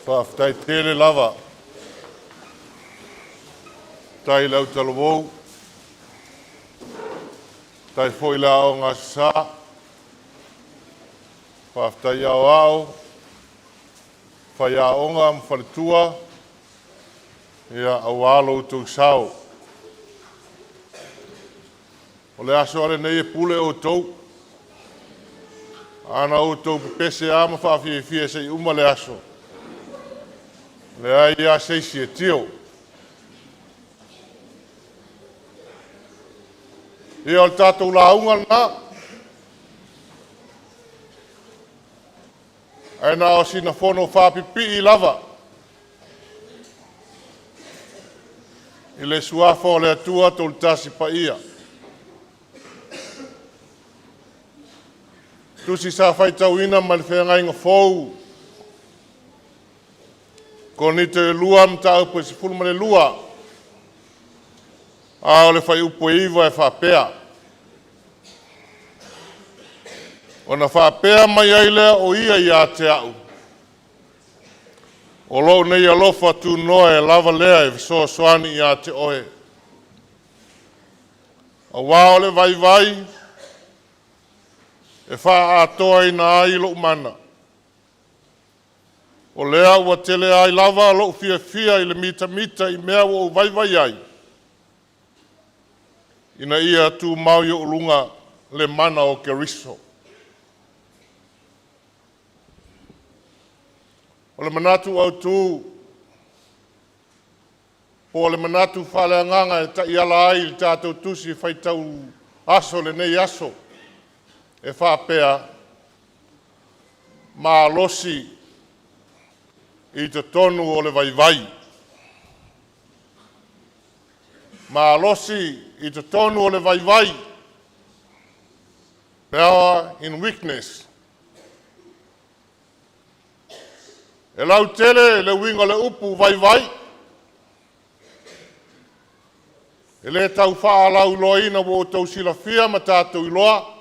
Faafetai tele lava. Faafetai i le autalavou, faafetai foi i le Aoga Aso Sa, faafetai i aoao, faiaoga ma faletua aua lo outou sao. O le aso lava lenei e pule outou. A na outou pepese lava ma faafiafia se i uma le aso, e leai lava se isi e tio. Ia, o le tatou lauga lena, ae na o sina fono faapipii lava i le suafa o le Atua Toletasi Paia. Tusi sa faitauina mai le Feagaiga Fou, Korinito 2, mataupu e 12, a o le fuaiupu e 9 e faapea: “Ona faapea mai ai lea o Ia ia te au, o lou nei alofa tunoa e lava lea e fesoasoani ia te oe, aua o le vaivai e faaatoaina ai lou mana.” O lea ua tele ai lava lou fiafia i le mitamita i mea ua ou vaivai ai, ina ia tumau i ou luga le mana o Keriso. O le manatu autu po o le manatu faaleagaga e taiala ai le tatou Tusi Faitau Aso i lenei aso, e faapea: Malosi i totonu o le vaivai. Malosi i totonu o le vaivai. Power in weakness. E lautele le uiga o le upu vaivai, e le tau faalauiloaina ua outou silafia ma tatou iloa.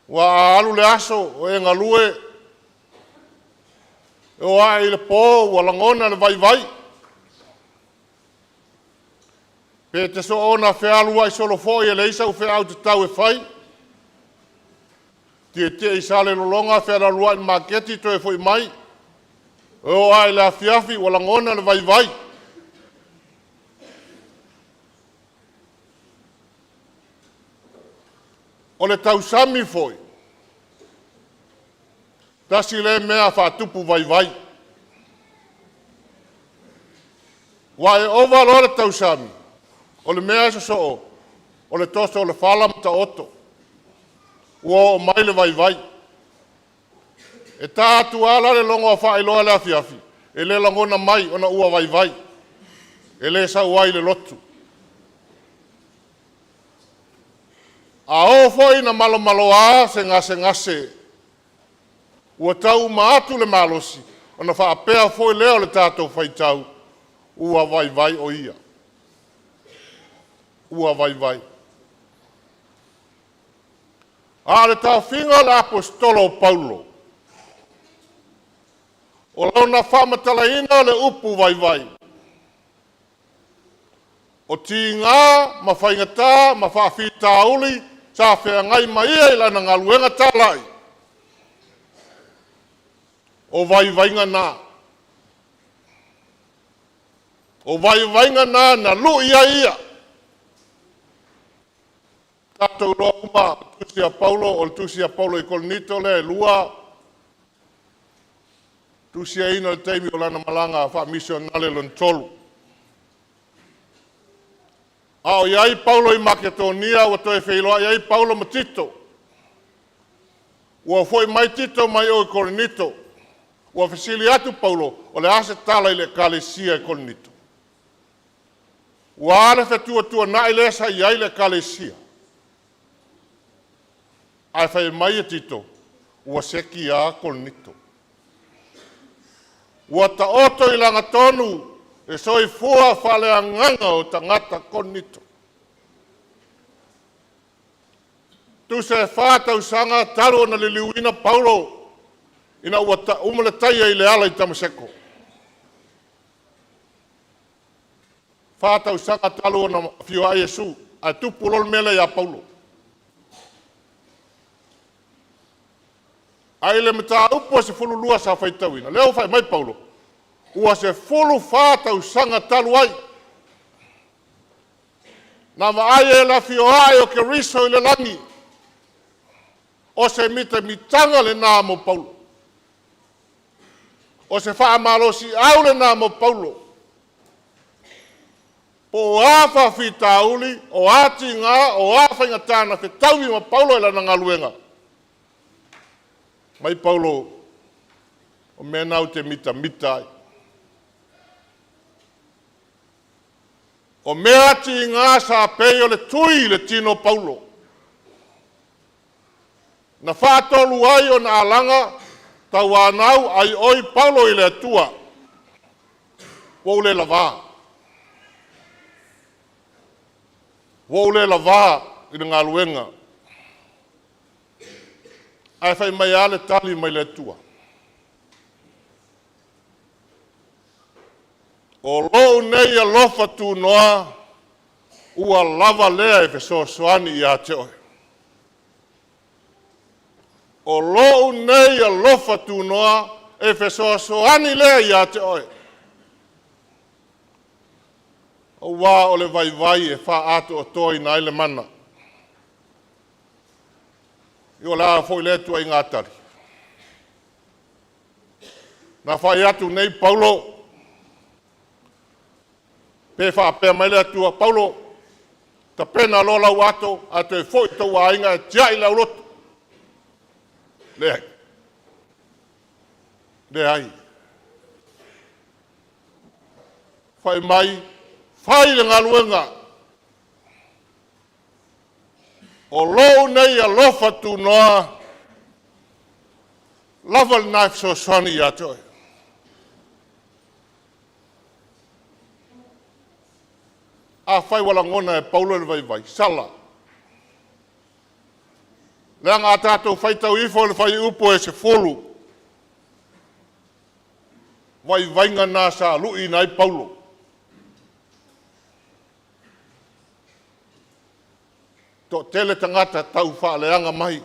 Aua a alu le aso o e galue, e oo ae i le po ua lagona le vaivai. Pe te soona fealuai solo foi e leai sau feau tatau e fai, tietie i Salelologa fealualuai i le maketi toe foi mai. E oo lava i le afiafi ua lagona le vaivai. O le tausami foi, tasi lea mea faatupu vaivai. Aua e ova loa le tausami, o le mea e sosoo, o le toso o le fala ma taoto, ua oo mai le vaivai. E ta atu lava la le logo a faailoa i le afiafi, e le lagona mai ona ua vaivai, e le sau ai i le lotu. A oo foi ina malomaloa se gasegase ua tau uma atu le malosi, ona faapea foi lea o le tatou faitau, ua vaivai o ia, ua vaivai. A o le taofiga o le Aposetolo o Paulo, o lona faamatalaina o le upu vaivai, o tiga ma faigata ma faafitauli sa feagai ma ia i lana galuega talai, o vaivaiga na. O vaivaiga na na lui ai ia. Ua tatou iloa uma le tusi a Paulo, o le tusi a Paulo i Korinito lea e 2, tusiaina i le taimi o lana malaga faamisionale lona tolu. A o i ai Paulo i Maketonia ua toe feiloai ai Paulo ma Tito. Ua foi mai Tito mai o i Korinito. Ua fesili atu Paulo, o le a se tala i le ekalesia i Korinito? Ua a le fetuatuanai lea sa i ai le ekalesia? Ae fai mai e Tito, ua seki lava Korinito. Ua taoto i lagatonu le soifua faaleagaga o tagata Korinito. Tusa e 4 tausaga talu ona liliuina Paulo Ina ua uma le taia i le ala i Tamaseko. 4 tausaga talu ona afio ai Iesu, ae tupu loa le mea lea ia Paulo. Ae i le mataupu e 12 sa faitauina, lea ua fai mai Paulo, ua 14 tausaga talu ai na vaai ai i le afio ae o Keriso i le lagi. O se mitamitaga lena mo Paulo. O se faamalosiau lena mo Paulo. Po o a faafitauli, o a tiga, o a faigata na fetaui ma Paulo i lana galuega, fai mai Paulo, o mea na ou te mitamita ai. O mea tiga sa pei o le tui i le tino o Paulo, na faatolu ai ona alaga tauanau ai oi Paulo i le Atua, ua ou le lavā, ua ou le lavā i le galuega. Ae fai mai lava le tali mai le Atua, o lou nei alofa tunoa ua lava lea e fesoasoani ia te oe. O lou nei alofa tunoa e fesoasoani lea ia te oe, aua o le vaivai e faaatoatoaina ai le mana. Ia o le a foi lea ituaiga tali? Na fai atu nei Paulo, pe faapea mai le Atua, Paulo, tapena loa lau ato ae toe foi i tou aiga e tiai le aulotu. Leai, leai. Fai mai, fai le galuega, o lou nei alofa tunoa lava lena e fesoasoani ia te oe. Afai ua lagona e Paulo le vaivai, sala, leaga a tatou faitau ifo i le fuaiupu e 10, vaivaiga na sa luiina ai Paulo. Toatele tagata taufaaleaga mai.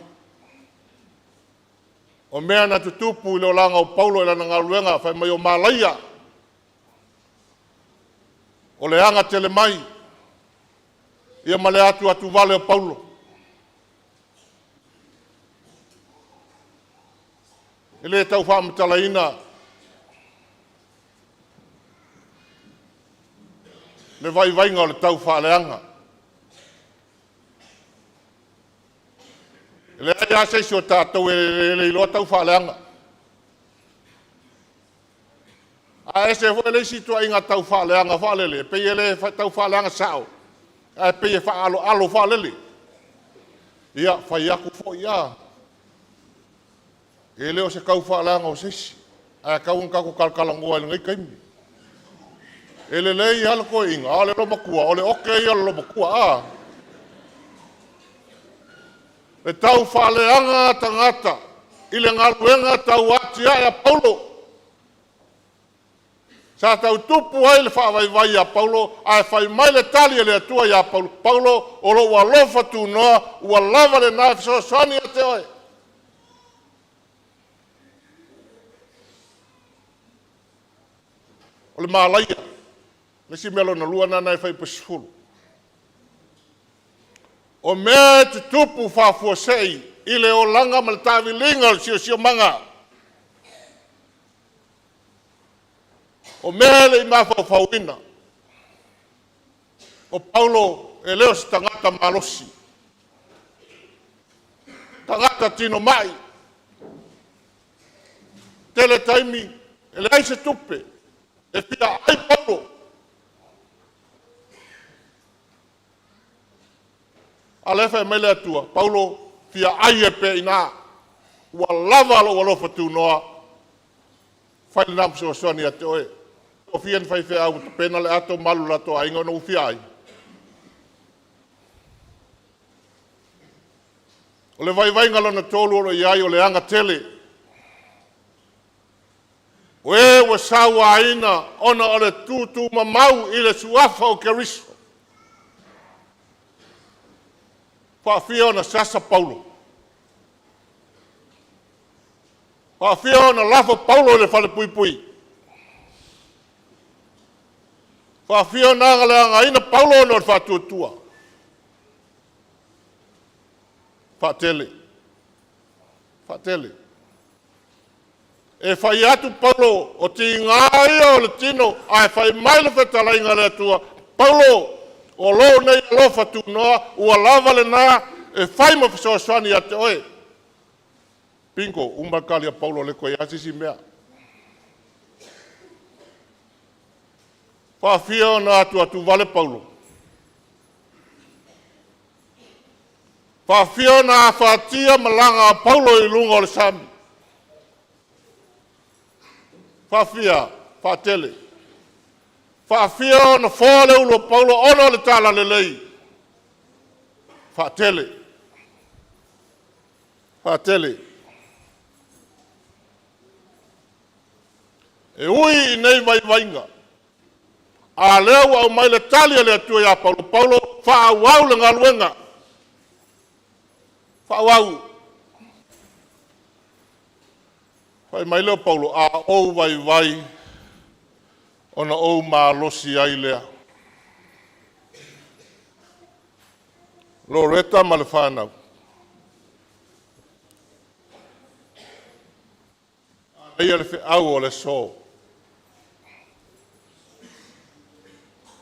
O mea na tutupu i le olaga o Paulo i lana galuega, fai mai o malaia, o le agatele mai, ia ma le atuatuvale o Paulo. E le tau faamatalaina le vaivaiga o le taufaaleaga. E leai lava se isi o tatou e le iloa taufaaleaga. Ae ese foi le isi ituaiga taufaaleaga foi lele, e pei e le taufaaleaga sao, ae pei e faaaloalo foi lele. Ia, fai atu foi lava, e le o se taufaaleaga o se isi, ae tatau ona tatou talatalanoa i lenei taimi. E lelei lava le toeaina, a o le loomatua, o le ote ia o le loomatua, a? E taufaaleaga tagata i le galuega tauatiae a Paulo. Sa tau tupu ai le faavaivai ia Paulo, ae fai mai le tali a le Atua ia Paulo, Paulo, o lou alofa tunoa ua lava lena e fesoasoani ia te oe. O le malaia, le isi mea lona lua lena e fuaiupu e 10. O mea e tutupu faafuasei i le olaga ma le taaviliga o le siosiomaga. O mea e le i mafaufauina. O Paulo e le o se tagata malosi, tagata tinomai, tele taimi e leai se tupe, e fia ai Paulo. A o lea e fai mai le Atua, Paulo, fia ai ai pea i ina, ua lava lou alofa tunoa, fai lena ma fesoasoani ia te oe. E toafia ni faifeau ua tapena le ato ma alu i o latou aiga ona ua fia ai? O le vaivaiga lona tolu o lo o i ai, o le agatele. O e ua sauaina ona o le tutumamau i le Suafa o Keriso. E faafia ona sasa Paulo? E faafia ona lafo Paulo i le falepuipui? E faafia ona agaleagaina Paulo ona o le faatuatua? Faatele, faatele. E fai atu Paulo, o tiga ia o le tino, ae fai mai le fetalaiga a le Atua, Paulo, o lou nei alofa tunoa ua lava lena e fai ma fesoasoani ia te oe. Bingo, uma le tali a Paulo e le toe i ai lava se isi mea. E faafia ona atuatuvale Paulo? E faafia ona afatia malaga a Paulo i luga o le sami? Faafia? Faatele. Faafia ona foa le ulu o Paulo ona o le talalelei? Faatele. Faatele. E ui i nei vaivaiga, a lea ua aumai le tali a le Atua ia Paulo, Paulo, faaauau le galuega, faaauau. Fai mai lea o Paulo, a ou vaivai ona ou malosi ai lea. Loreta ma le fanau, manaia le feau o le aso.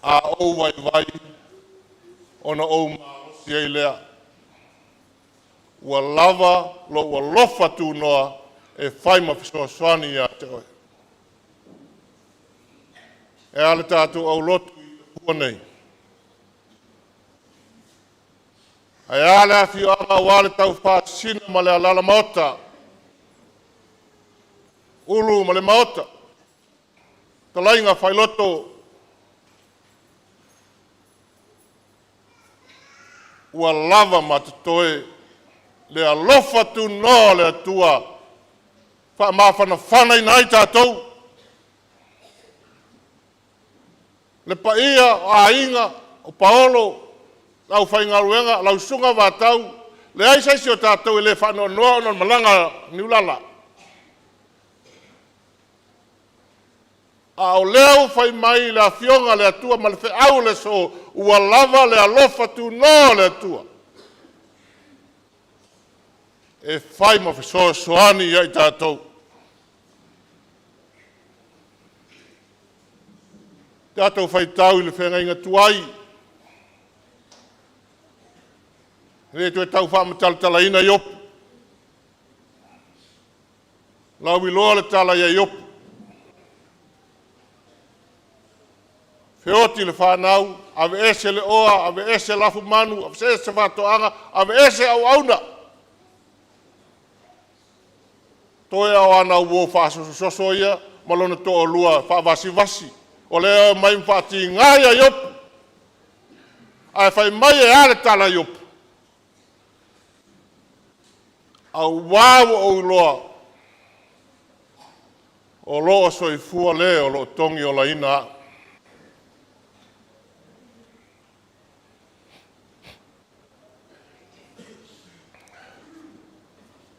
A ou vaivai ona ou malosi ai lea. Ua lava lou alofa tunoa e fai ma fesoasoani ia te oe. E a le tatou aulotu i Tafua nei? Ae a le afioaga aua le Taufaasisina ma le Alaalamaota, Ulu ma le Maota, fetalaiga Failoto, ua lava ma totoe le alofa tunoa o le Atua e faamafanafanaina ai tatou, le paia o aiga, o paolo, le aufaigaluega, lau susuga Vatau, leai se isi o tatou e le faanoanoa ona o le malaga a Niulala. A o lea ua fai mai le Afioga a le Atua ma le feau o le aso, ua lava le alofa tunoa o le Atua e fai ma fesoasoani ia i tatou. Tatou faitau i le feagaiga tuai, e le toe tau faamatalatalaina Iopu, lauiloa le tala ia Iopu, feoti le fanau, aveese le oa, aveese lafumanu, aveese faatoaga, aveese auauna, toe lava o ana uo faasososo ia ma lona toalua faavasivasi, o lea e omai ma faatiga ia Iopu. Ae fai mai e a le tala a Iopu? Aua ua ou iloa o lo o soifua le o lo o togiolaina au.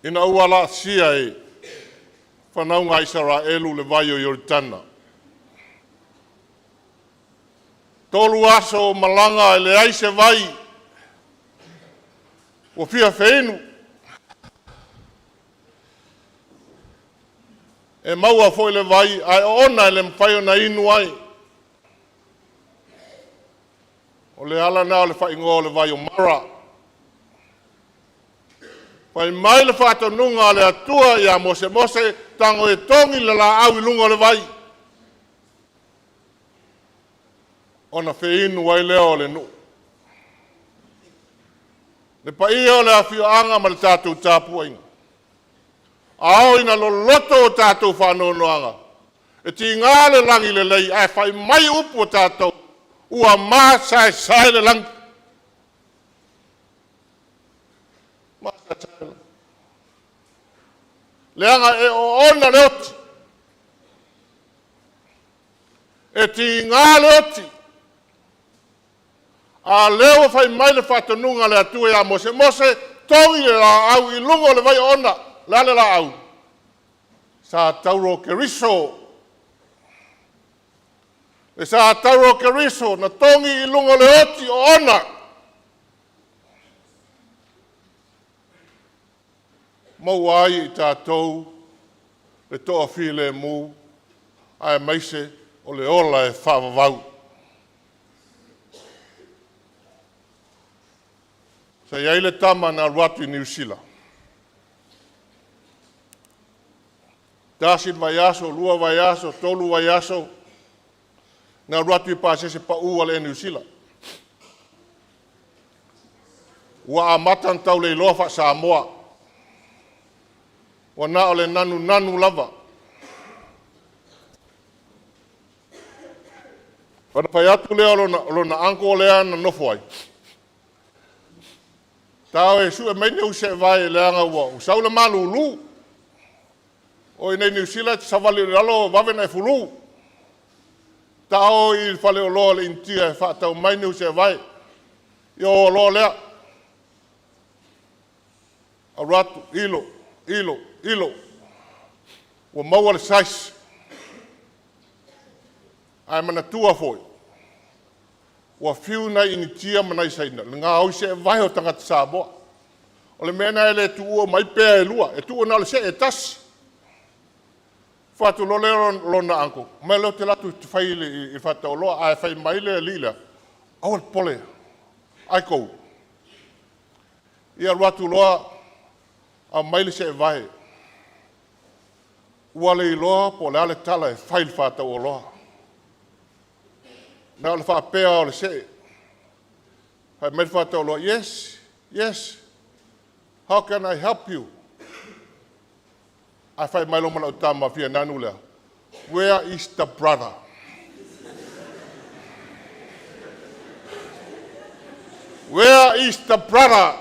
Ina ua laasia e fanauga a Isaraelu le vai o Ioritana, 3 aso o malaga e leai se vai, ua fia feinu, e maua foi le vai ae oona e le mafai ona inu ai. O le ala lena o le faaigoa o le vai o Mara. Fai mai le faatonuga a le Atua ia Mose, Mose, tago e togi le laau i luga o le vai, ona feinu ai lea o le nuu. Le paia o le afioaga ma le tatou tapuaiga, a oo ina loloto o tatou faanoanoaga, e tiga le lagi lelei ae fai mai upu a tatou, ua masaesae le lagi. Masaesae le lagi. Leaga e oona le oti. E tiga le oti, a lea ua fai mai le faatonuga a le Atua ia Mose, Mose, togi le laau i luga o le vai oona. O le a le laau? Sa tauro o Keriso. Le sa tauro o Keriso na togi i luga o le oti oona. Maua ai e i tatou le toafilemu, aemaise o le ola e faavavau. Sa i ai le tama na alu atu i Niu Sila, tasi le vaiaso, lua vaiaso, tolu vaiaso, na alu atu i pasese pau a le Ea Niu Sila. Ua amata ona tau le iloa faa-Samoa, ua na o le nanunanu lava. Ona fai atu lea o lona uncle lea na nofo ai, ta o e sue mai ni ou seevae leaga ua sau le malulu. O i inei i Niu Sila e te savali i lalo e vave ona e fulu. Ta o i le faleoloa o le Initia e faatau mai ni ou seevae. Ia o loa lea, alu atu ilo, ilo, ilo, ua maua le size. Ae manatua foi, ua fiu nai Initia ma nai Saina i le gaoi seevae o tagata Samoa. O le mea lena e le tuua uma ai pea e lua, e tuu na o le see e tasi. Fai atu loa lea o lona uncle, omai lea ou te alu atu ou te fai i le faatauoloa. Ae fai mai le alii lea, aua le popole, I go. Ia alu atu loa aumai le seevae. Ua le iloa po o le a le tala e fai i le faatauoloa. Na o le faapea lava o le see. Fai mai le faatauoloa, yes, yes, how can I help you? Ae fai mai loa ma lau tama fia nanu lea, where is the brother? Where is the brother?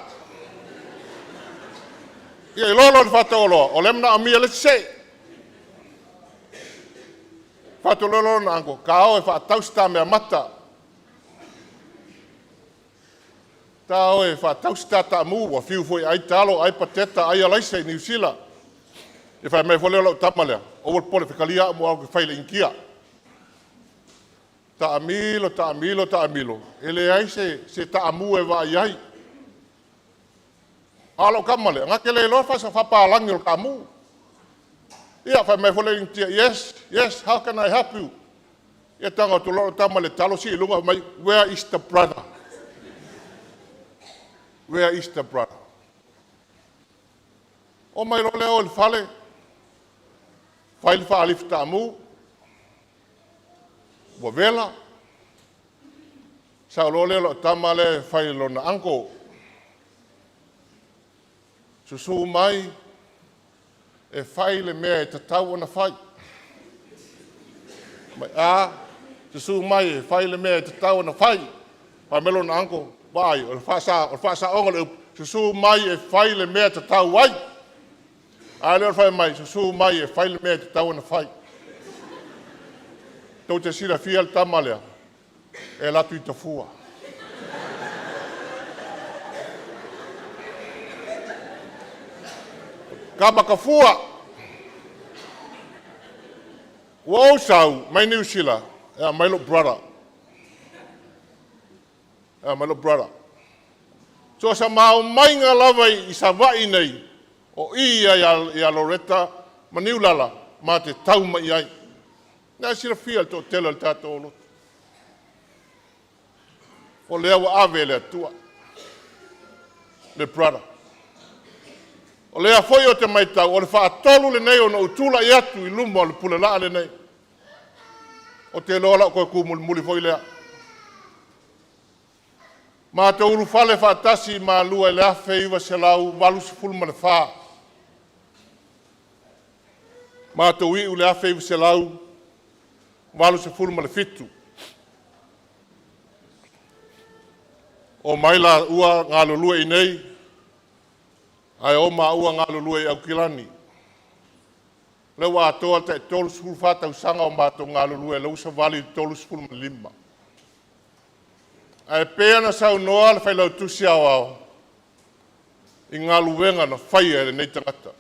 Ia iloa loa e le faatauoloa, o lea e manaomia le isi see. Fai atu loa lona uncle, ta o e faatau si ta meamata. Ta o e faatau si ta taamu, ua fiu foi e ai talo, ai pateta, ai alaisa i Niu Sila. Ia fai mai foi lea o lau tama lea, aua le popole, fetalia au ou te alu e fai i le Initia. Taamilo, taamilo, taamilo, e leai se taamu e vaai ai. A o lau tama lea, na te le iloa le faapapalagi o le taamu. Ia fai mai foi le Initia, yes, yes, how can I help you? Ia tago atu loa lau tama i le talo sii i luga fai mai, where is the brother? Where is the brother? Oo mai loa lea o i le fale, fai le faalifu taamu, ua vela. Sau loa lea o lau tama lea e fai i lona uncle, susu mai e fai le mea e tatau ona fai. Fai mai, a? Susu mai e fai le mea e tatau ona fai. Fai mai lona uncle, vaai, o le faasaoga o le upu, susu mai e fai le mea e tatau ai. A lea o le fai mai, susu mai e fai le mea e tatau ona fai. Tou te silafia le tama lea, e alu atu i Tafua. Tama Tafua. Ua ou sau mai Niu Sila e aumai lou brother. E aumai lou brother. So o se maumaiga lava i Savaii nei, o i ia Loreta ma Niulala ma te tau mai ai. Na e silafia le toatele o le tatou lotu. O lea ua ave e le Atua le brother. O lea foi ou te matau, o le faatolu lenei ona ou tulai atu i luma o le pulelaa lenei. Ou te iloa o lau toe tu mulimuli foi lea. Matou ulufale faatasi i Malua i le 1984. Matou iu i le 1987. Omai laua galulue i inei, ae o maua galulue i Aukilani. Lea ua atoa le tai 34 tausaga o matou galulue, lea ua savali i le 35. Ae pei ona saunoa le Failautusi Aoao i galuega na faia e lenei tagata.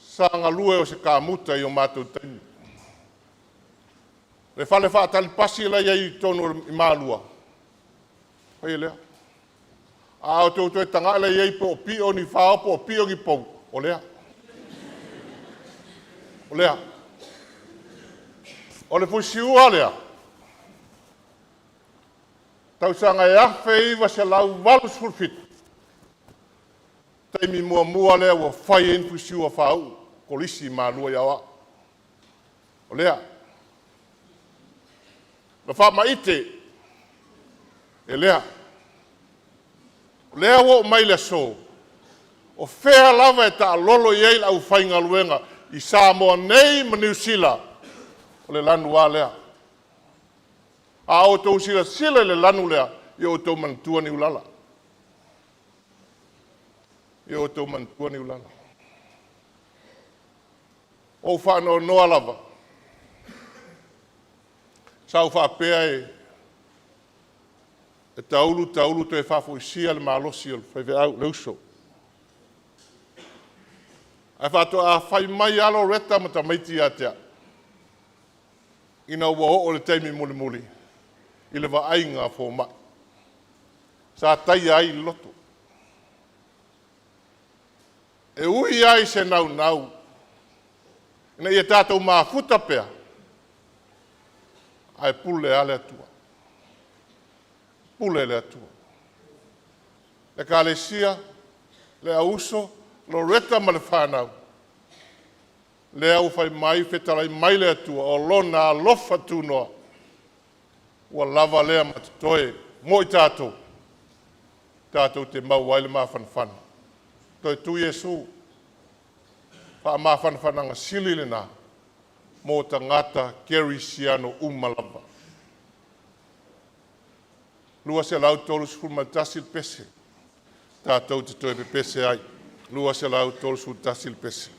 Sa galue o se kamuta i o matou taimi. Le fale faatali pasi la e i ai i totonu i Malua, o ia lea. A outou toe tagai la i ai po o pio ni fao po o pio ni pou, o lea. O lea. O le fusiua lea, tausaga e 1987, taimi muamua lea ua fai ai ni fusiua faauu Kolisi i Malua ia Aoao. O lea. Na faamaite e lea. O lea ua oo mai i le aso, o fea lava e taalolo i ai le aufaigaluega i Samoa nei ma Niu Sila, o le lanu lava lea. A outou silasila i le lanu lea, ia outou manatua Niulala. Ia outou manatua Niulala. Ua ou faanoanoa lava, sa ou faapea e taulu taulu toe faafoisia le malosi o le faifeau, le uso. Ae faatoa fai mai lava Loreta ma tamaiti ia te au, ina ua oo i le taimi mulimuli i le vaaiga a fomai. Sa taia ai le loto. E ui lava i se naunau ina ia tatou mafuta pea, ae pule lava le Atua, pule le Atua. Ekalesia, le au uso, Loreta ma le fanau, lea ua fai mai fetalai mai le Atua, o Lona alofa tunoa ua lava lea ma totoe mo i tatou, tatou te maua ai le mafanafana. Toe tu Iesu, faamafanafanaga sili lena mo tagata kerisiano uma lava. 231 le pese tatou te toe pepese ai. 231 le pese.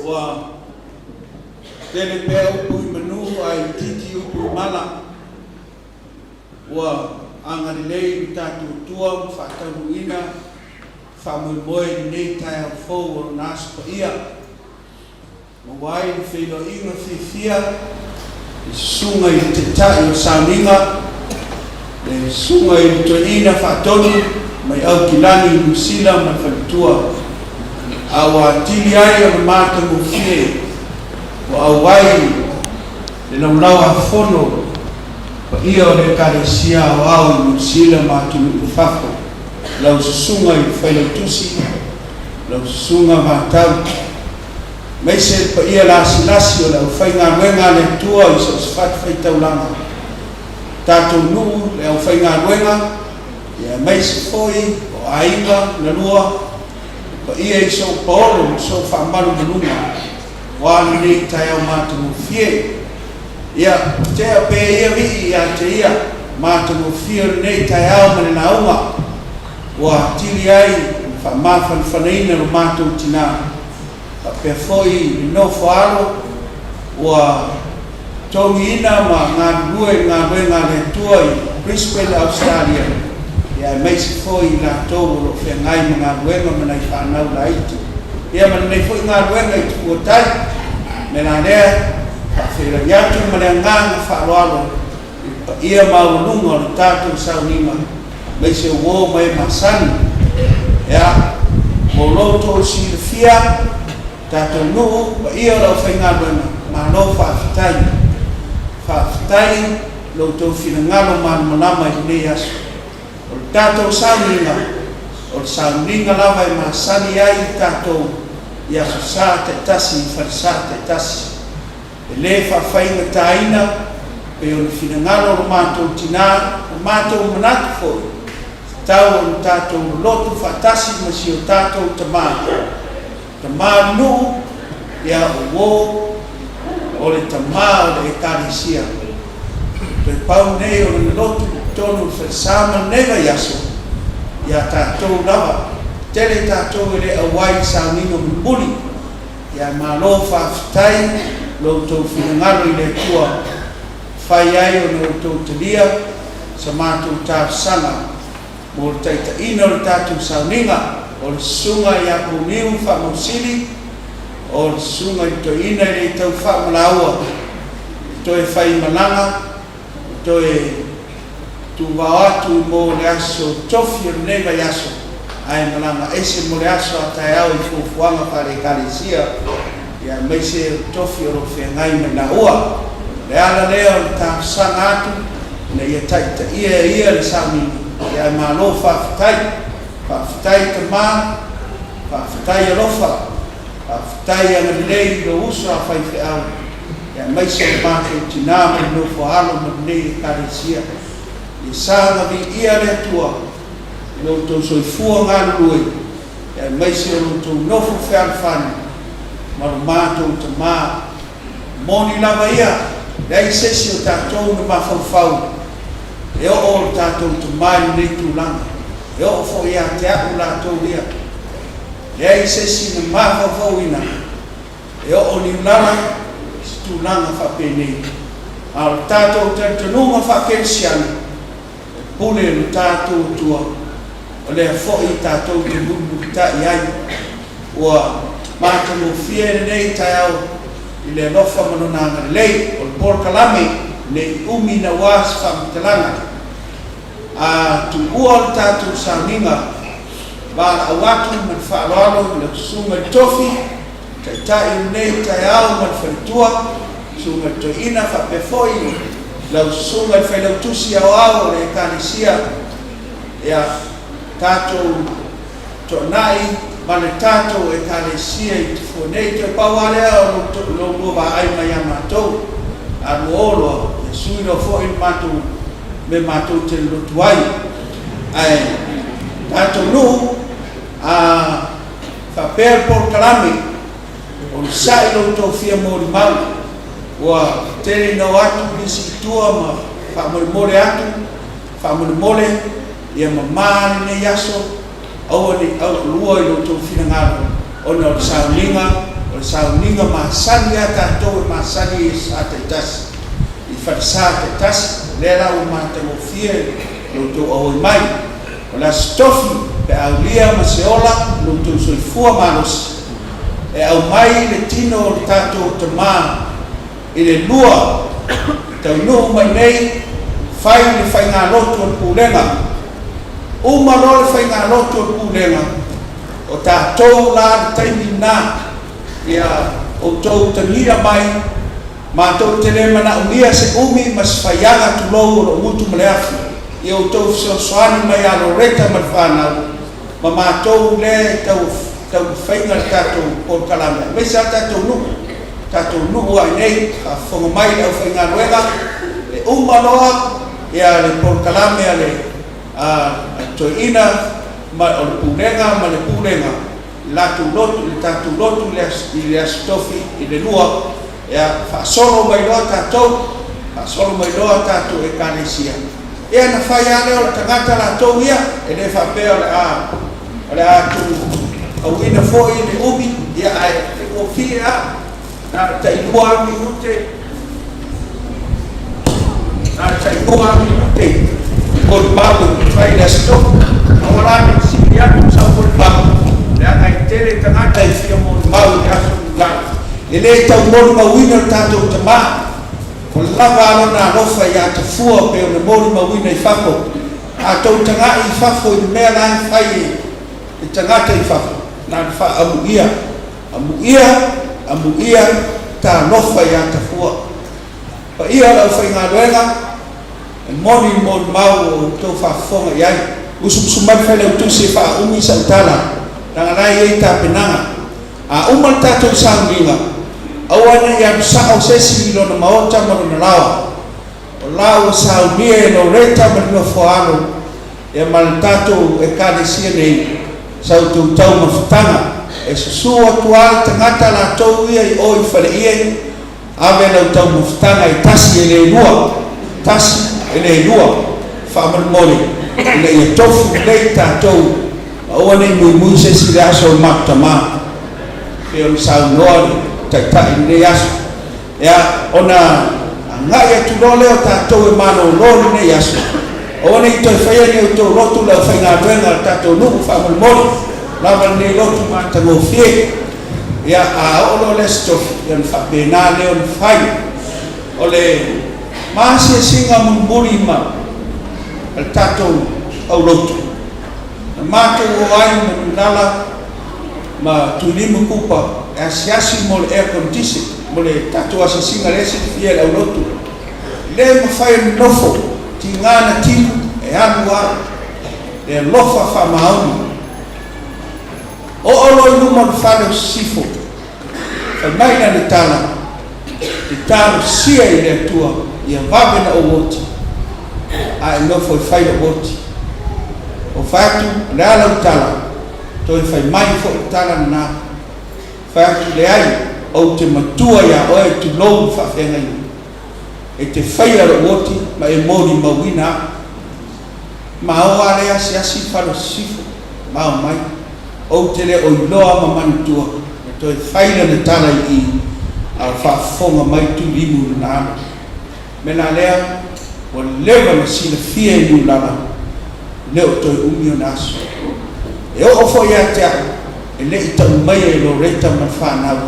Ua tele pea upu i manu ae itiiti upu i mala. Ua agalelei lo tatou Atua ma faataunuuina faamoemoe i lenei taeao fou o Lona Aso Paia. Maua ai le feiloaiga fiafia i Susuga i le Taitai o le Sauniga, le Susuga i le Toeaina Faatonu mai Aukilani i Niu Sila ma le faletua, a ua atili ai ona matagofie ua auai le Laulau-a-Fono paia o le Ekalesia Aoao i Niu Sila ma atunuu i fafo, lau Susuga i le Failautusi, lau Susuga Vatau, aemaise le paia lasilasi o le aufaigaluega a le Atua i so o se fatafaitaulaga, tatou nuu, le aufaigaluega, aemaise foi o aiga na lua, le paia i sou paolo ma sou faamalumaluga aua lenei taeao matagofie. Ia, tea pea ia vii ia te ia matagofie o lenei taeao ma le lauga ua atili ai ona faamafanafanaina lo matou tina. Faapea foi le nofo a alo ua totogiina ma galulue i le galuega a le Atua i Brisbane, Ausetalia, aemaise foi i latou o lo o feagai ma galuega ma nai fanau laiti, ia ma lenei foi galuega i Tupua Tai. O le mea la lea, e faafeiloai atu ma le agaga faaaloalo i le paia maualuga o le tatou sauniga, aemaise o uo ma e masani. Ia, mo lo outou silafia, tatou nuu, paia o le aufaigaluega, malo faafetai. Faafetai i lo outou finagalo malamalama i lenei aso. O le tatou sauniga, o le sauniga lava e masani ai tatou i Aso Sa taitasi i falesa taitasi. E le faafaigataina pei o le finagalo o lo matou tina, o matou manatu foi, e tatau ona tatou lotu faatasi ma si o tatou Tama, Tama o le nuu, ia o uo o le Tama o le Ekalesia. Toe pau lenei o le lotu i totonu o le falesa ma lenei vaiaso, ia tatou lava. Tele tatou e le auai i sauniga mulimuli. Ia malo faafetai lo outou finagalo i le Atua fai ai ona outou talia sa matou talosaga mo le taitaiina o le tatou sauniga, o le Susuga ia Puniu Faamausili, o le Susuga i le Toeaina e le tau faamalaua, e toe faimalaga, e toe tuvao atu mo le aso tofi o lenei vaiaso, ae malaga ese mo le aso a taeao i fuafuaga faale-Ekalesia, aemaise o le tofi o lo o feagai ma i laua. O le ala lea o le talosaga atu ina ia taitaia e ia le sauniga, ae malo faafetai. Faafetai tama, faafetai alofa, faafetai agalelei i lou uso a faifeau, aemaise o le matou tina ma le nofo a alo ma lenei Ekalesia. Ia saga viia le Atua i lo outou soifua galulue, aemaise o lo outou nofo fealofani ma lo matou Tama. Moni lava ia, leai se isi o tatou na mafaufau e oo lo tatou Tama i lenei tulaga, e oo foi ia te au latou ia. Leai se isi na mafaufauina e oo niulala se tulaga faapenei. A o le tatou talitonuga faakerisiano, e pule lo tatou Atua, o lea foi tatou te mulimulitai ai. Ua matagofie lenei taeao i le alofa ma Lona agalelei. O le polokalame ne i umi naua se faamatalaga, a tuua le tatou sauniga, valaau atu ma le faaaloalo i lau Susuga i le Tofi, Taitai o lenei taeao ma le faletua, Susuga i le Toeaina, faapea foi lau Susuga i le Failautusi Aoao o le Ekalesia, ia tatou toanai ma le tatou Ekalesia i Tafua nei. Toe pau lava lea o lo oulua vaai mai ia matou, a lua o loa, ia sui loa foi le matou mea matou te lotu ai. Ae tatou nuu, a faapea le polokalame, onosai lo outou fia molimau. Ua tele ina o atu nisi i tua ma faamolemole atu, faamolemole, ia mamā lenei aso, aua ne i aualua i lo outou finagalo, ona o le sauniga, o le sauniga masani lava tatou e masani i aso Sa taitasi, i falesa taitasi, o lea la ua matagofie lo outou auai mai. O le Aso Tofi, pe a aulia ma se ola lo outou soifua malosi, e aumai le tino o le tatou Tama i le lua taunuu mai nei, fai le faigalotu a le Pulega. Uma loa le faigalotu a le Pulega, o tatou la le taimi lena, ia outou utagia mai, matou te le manaomia se umi ma se faiaga tulou o lou gutu ma le afi, ia outou fesoasoani mai ia Loreta ma le fanau, ma matou lea e tau taumafaiga le tatou polokalame, aemaise lava tatou nuu, tatou nuu lava i inei, faafofoga mai le aufaigaluega, e uma loa le polokalame a le toeaina ma o le pulega ma le pulega i latou lotu, i le tatou lotu i le Aso Tofi i le 2, ia faasolo mai loa tatou, faasolo mai loa tatou Ekalesia. Ia ona fai lava lea o le tagata latou ia, e le faapea o le a tuuauina foi le umi, ia ae faigofie lava, na o le tailua lava minute, na o le tailua lava minute molimau e fai i le Aso Tofi. Aua la ne i sili atu sau molimau, leaga e tele tagata e fia molimau i le aso Niulala. E le tau molimauina le tatou tama, ua lava a lona alofa ia Tafua pei ona molimauina i fafo. A outou tagai i fafo i le mea la e fai e tagata i fafo, na ona faaamuia, amuia, amuia, talofa ia Tafua. Paia o le aufaigaluega, e moni le molimau ua outou faafofoga i ai. Musumusu mai le Failautusi e faaumi sau tala, leaga o la e i ai tapenaga. A uma le tatou sauniga, aua ne i alu sao se isi i lona maota ma lona laoa. O la ua saunia e Loreta ma le nofo a alo ia ma le tatou Ekalesia nei sa outou taumafataga. E susu atu lava le tagata latou ia i o i Faleie, ave lau taumafataga e tasi e le lua, tasi e le lua, faamolemole ina ia tofu lelei tatou ma aua ne i muimui se isi i le aso o le matou tama, pei ona saunoa le Taitai i lenei aso. Ia, ona agai atu loa lea o tatou e malolo i lenei aso, aua ne i toe faia ni outou lotu le aufaigaluega a le tatou nuu faamolemole, lava lenei lotu matagofie. Ia, a oo loa le Aso Tofi, ia ona faapena lea ona fai. O le ma asiasiga mulimuli ma le tatou aulotu, na matou o ai ma Niulala ma Tuilimu Kupa e asiasi mo le air condition, mo le tatou asiasiga lea e silafia e le aulotu. E le mafai ona nofo, tiga na timu e alu lava le alofa faamaoni. Oo loa i luma o le fale o Sisifo, fai mai lana tala, Ou te talosia i le Atua ia vave ona ou oti, ae nofo e fai lou oti. Ou fai atu, O le a lau tala? Toe fai mai foi le tala lena. Fai atu, Leai, ou te matua ia oe, tulou le faafeagaiga. E te faia lou oti ma e molimauina au. Ma o lava lea asiasi i le fale o Sisifo, ma omai. Ou te le o iloa ma manatua na toe fai lana tala i i, a o faafofoga mai Tulimu i lona alo. O le mea la lea, ua leva na silafia e Niulala, e le o toe umi ona aso. E oo foi ia te au, e le i tau maia e Loreta ma le fanau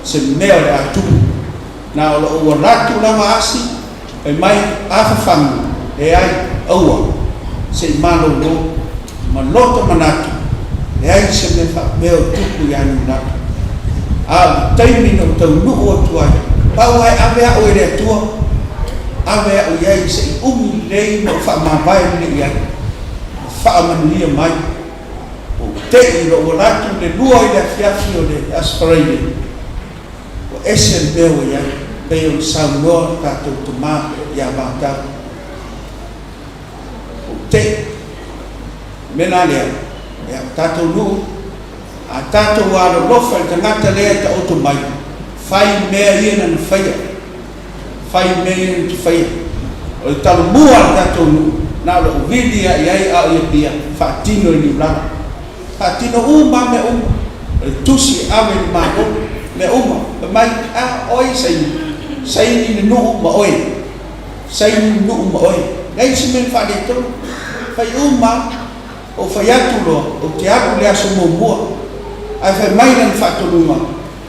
se mea o le a tupu. Na o lou alu atu lava asi, fai mai, A fafagu, leai, aua, se i malolo, ma loto manatu, leai se mea faapea o tupu ia Niulala. A o le taimi na ou taunuu atu ai, pau lava e ave au e le Atua, ave au i ai se i umi lelei ma ou faamavae lelei i ai, ma faamanuia mai. Ua ou tei i lou alu atu i le 2 i le afiafi o le Aso Faraile, Ua ese le mea ua i ai, pei ona saunoa le tatou tama ia Vatau. Ua ou tei. O le mea la lea, ia, o tatou nuu, a tatou alolofa i le tagata lea e taoto mai, fai mea ia na na faia. Fai mea ia na te faia. O le talomua a le tatou nuu, na o lou vili lava i ai a o i Apia, faatino i Niulala. Faatino uma lava mea uma. O le tusi e ave i le Malo, mea uma. Fai mai, A, o ai e saini? Saini le nuu ma oe. Saini le nuu ma oe. Leai se mea na faaletonu. Fai uma lava. Ou fai atu loa, ou te alu i le aso muamua. Ae fai mai lana faatonuga,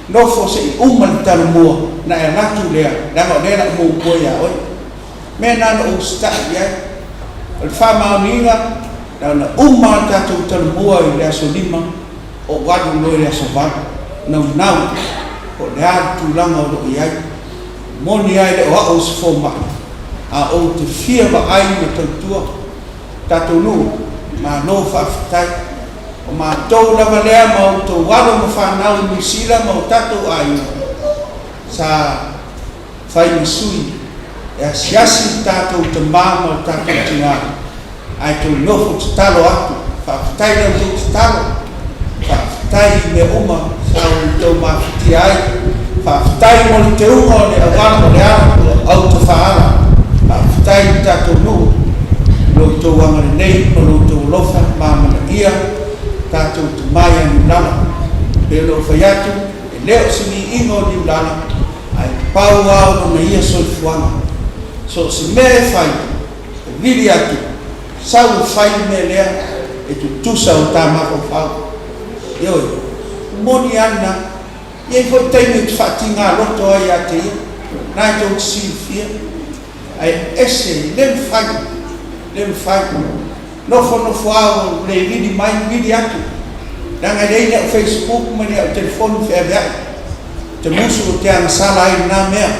Nofo se i uma le talomua, ona e alu atu lea, leaga o lea o le a ou muamua ia oe. Mea na na ou usitai i ai. O le faamaoniga, na ona uma lava le tatou talomua i le aso 5, ou alu loa i le aso 8, naunau po o le a le tulaga o lo o i ai. E moni lava e le o au o se fomai, a ou te fia vaai ma tautua tatou nuu, malo faafetai. O matou lava lea ma outou alo ma fanau i Niu Sila ma o tatou aiga sa fai ma sui e asiasi le tatou tama ma le tatou tina ae tou nofo tatalo atu. Faafetai la outou tatalo, faafetai i mea uma sa outou mafatia ai, faafetai mo le teuga o le auala o le autafaala, faafetai i le tatou nuu i lo outou agalelei ma lo outou alofa ma amanaia tatou tama ia Niulala. E pei ona ou fai atu, e le. le o se viiga o Niulala, ae pau lava o lona ia soifuaga. So o se mea e fai, e vili atu, sau e fai le mea lea e tutusa o ta mafaufau. Ioe, e moni lava lena. E i ai foi taimi ou te faatiga loto ai ia te ia, o lena e tou te silafia, ae ese, e le mafai, le mafai. Nofonofo lava ua le vili mai, vili atu, leaga e leai ni au facebook ma ni au telefoni feaveai, ou te musu ou te agasala ai i lena mea.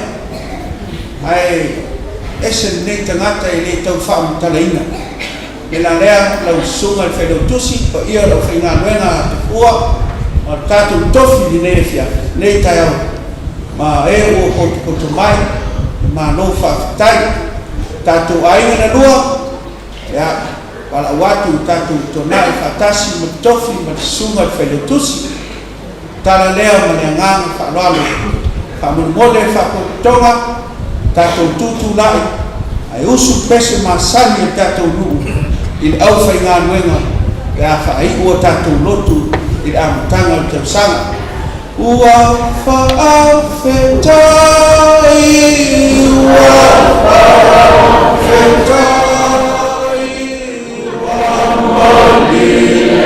Ae ese lenei tagata e le tau faamatalaina. O le mea la lea lau Susuga i le Failautusi, le paia o le aufaigaluega a Tafua, o le tatou tofi i lenei afiafi, lenei taeao ma e ua potopoto mai, malo faafetai. Tatou aiga na lua, ia, valaau atu tatou totona'i faatasi ma le tofi ma le Susuga i le Failautusi. O le tala lea ma le agaga faaaloalo. Faamolemole le faapotopotoga, tatou tutulai ae usu le pese masani a le tatou nuu i le aufaigaluega pe a faaiu a tatou lotu i le amataga o le tausaga. Ua faafetai ua faafetai ua malie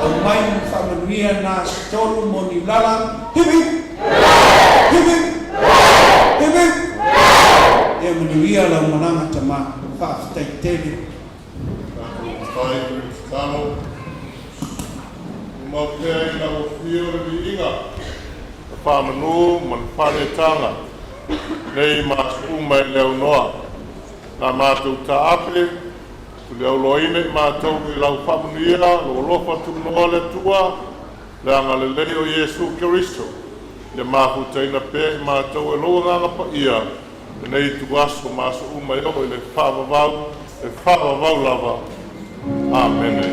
Aumai ma faamanuia na aso tolu mo Niulala. Hip hip! Hip hip! Hip hip! Ia manuia lau malaga tama. Faafetai tele.
Tatou Matai i le tatalo, tumau pea i lau Afio le viiga, le faamanu ma le faaletaga, nei ma aso uma e le aunoa. Na matou taape, tuliauloaina i matou i lau faamanuia, lou alofa tunoa le Atua, le agalelei o Iesu Keriso, ia mafutaina pea i matou e lou Agaga Paia, lenei ituaso ma aso uma e oo i le faavavau, e faavavau lava. Amene.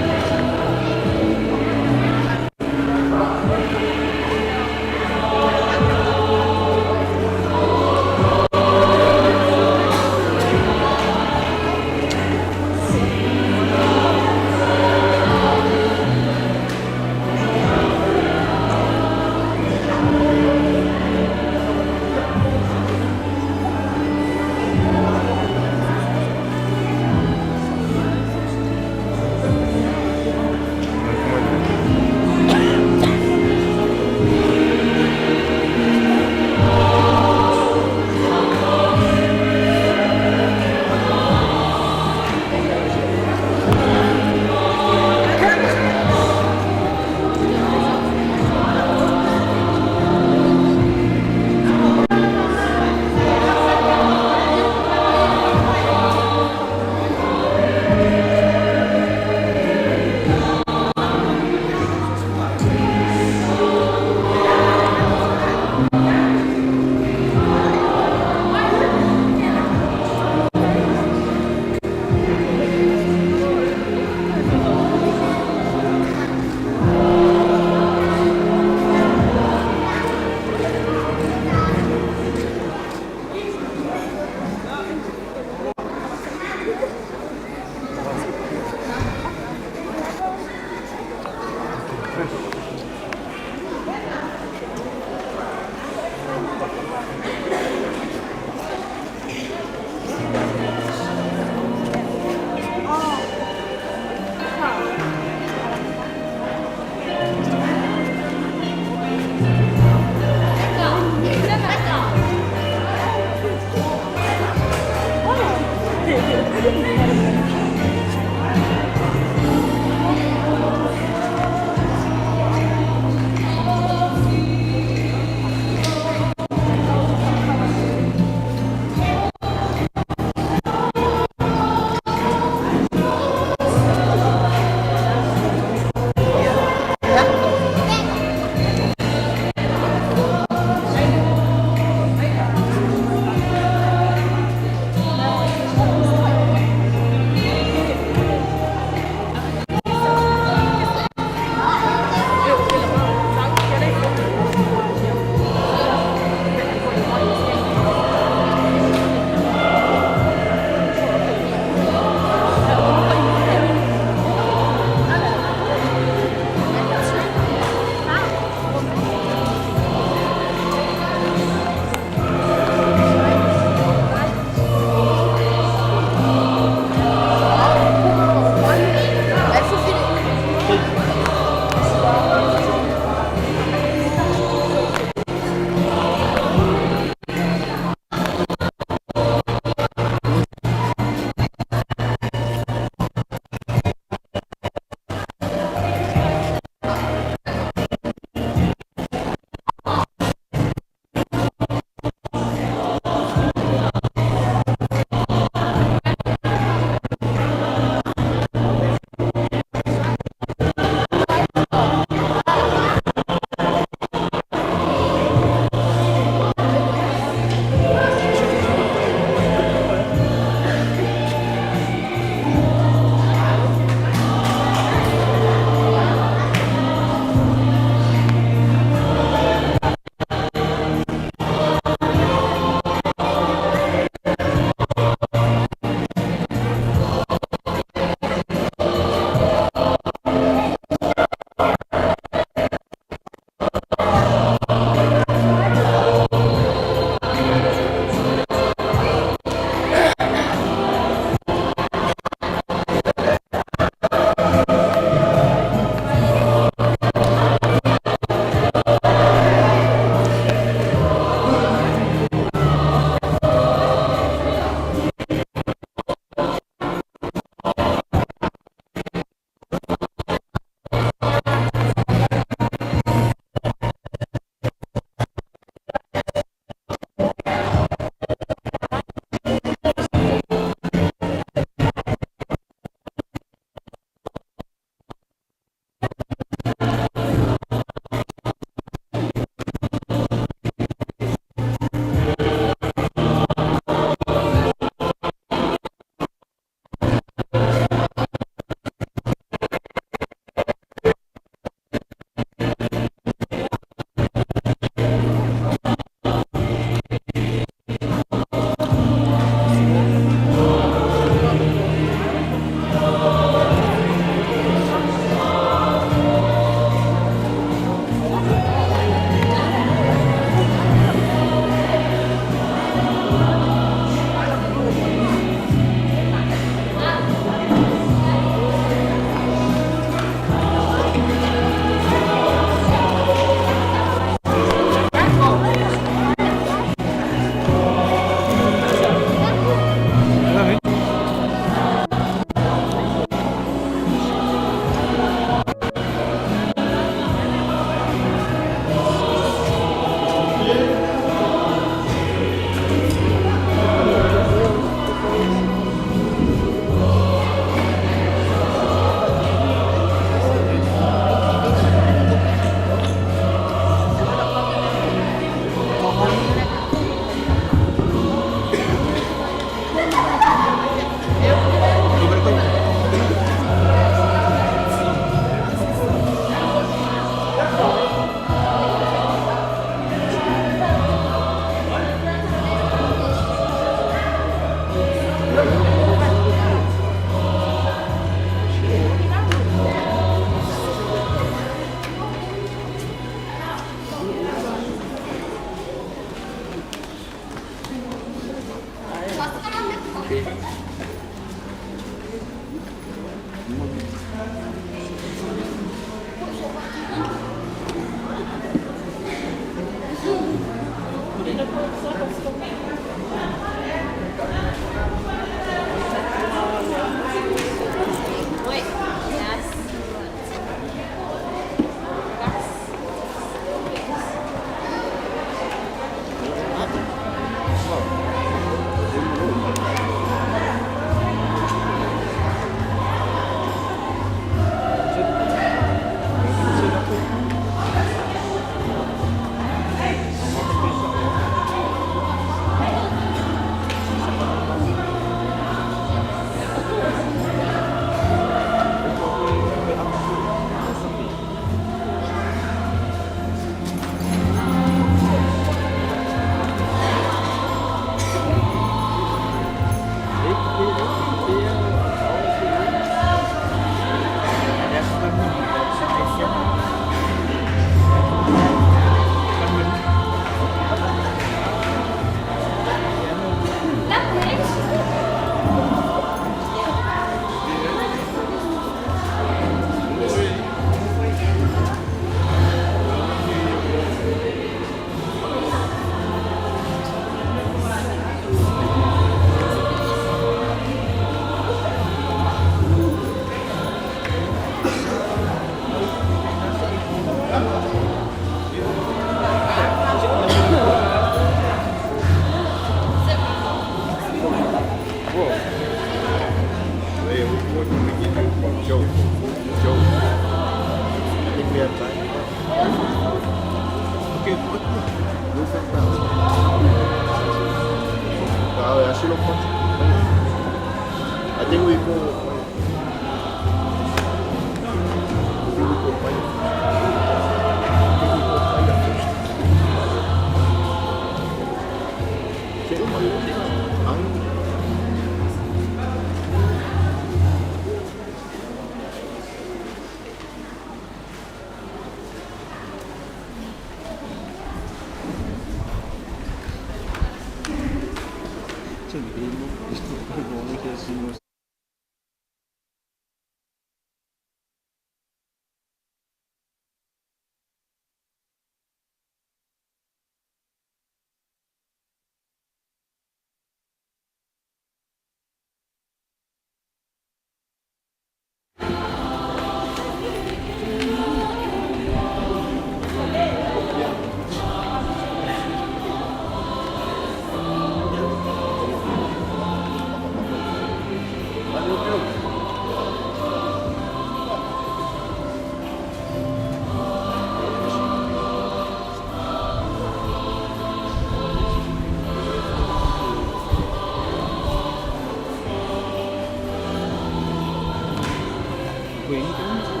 Queen.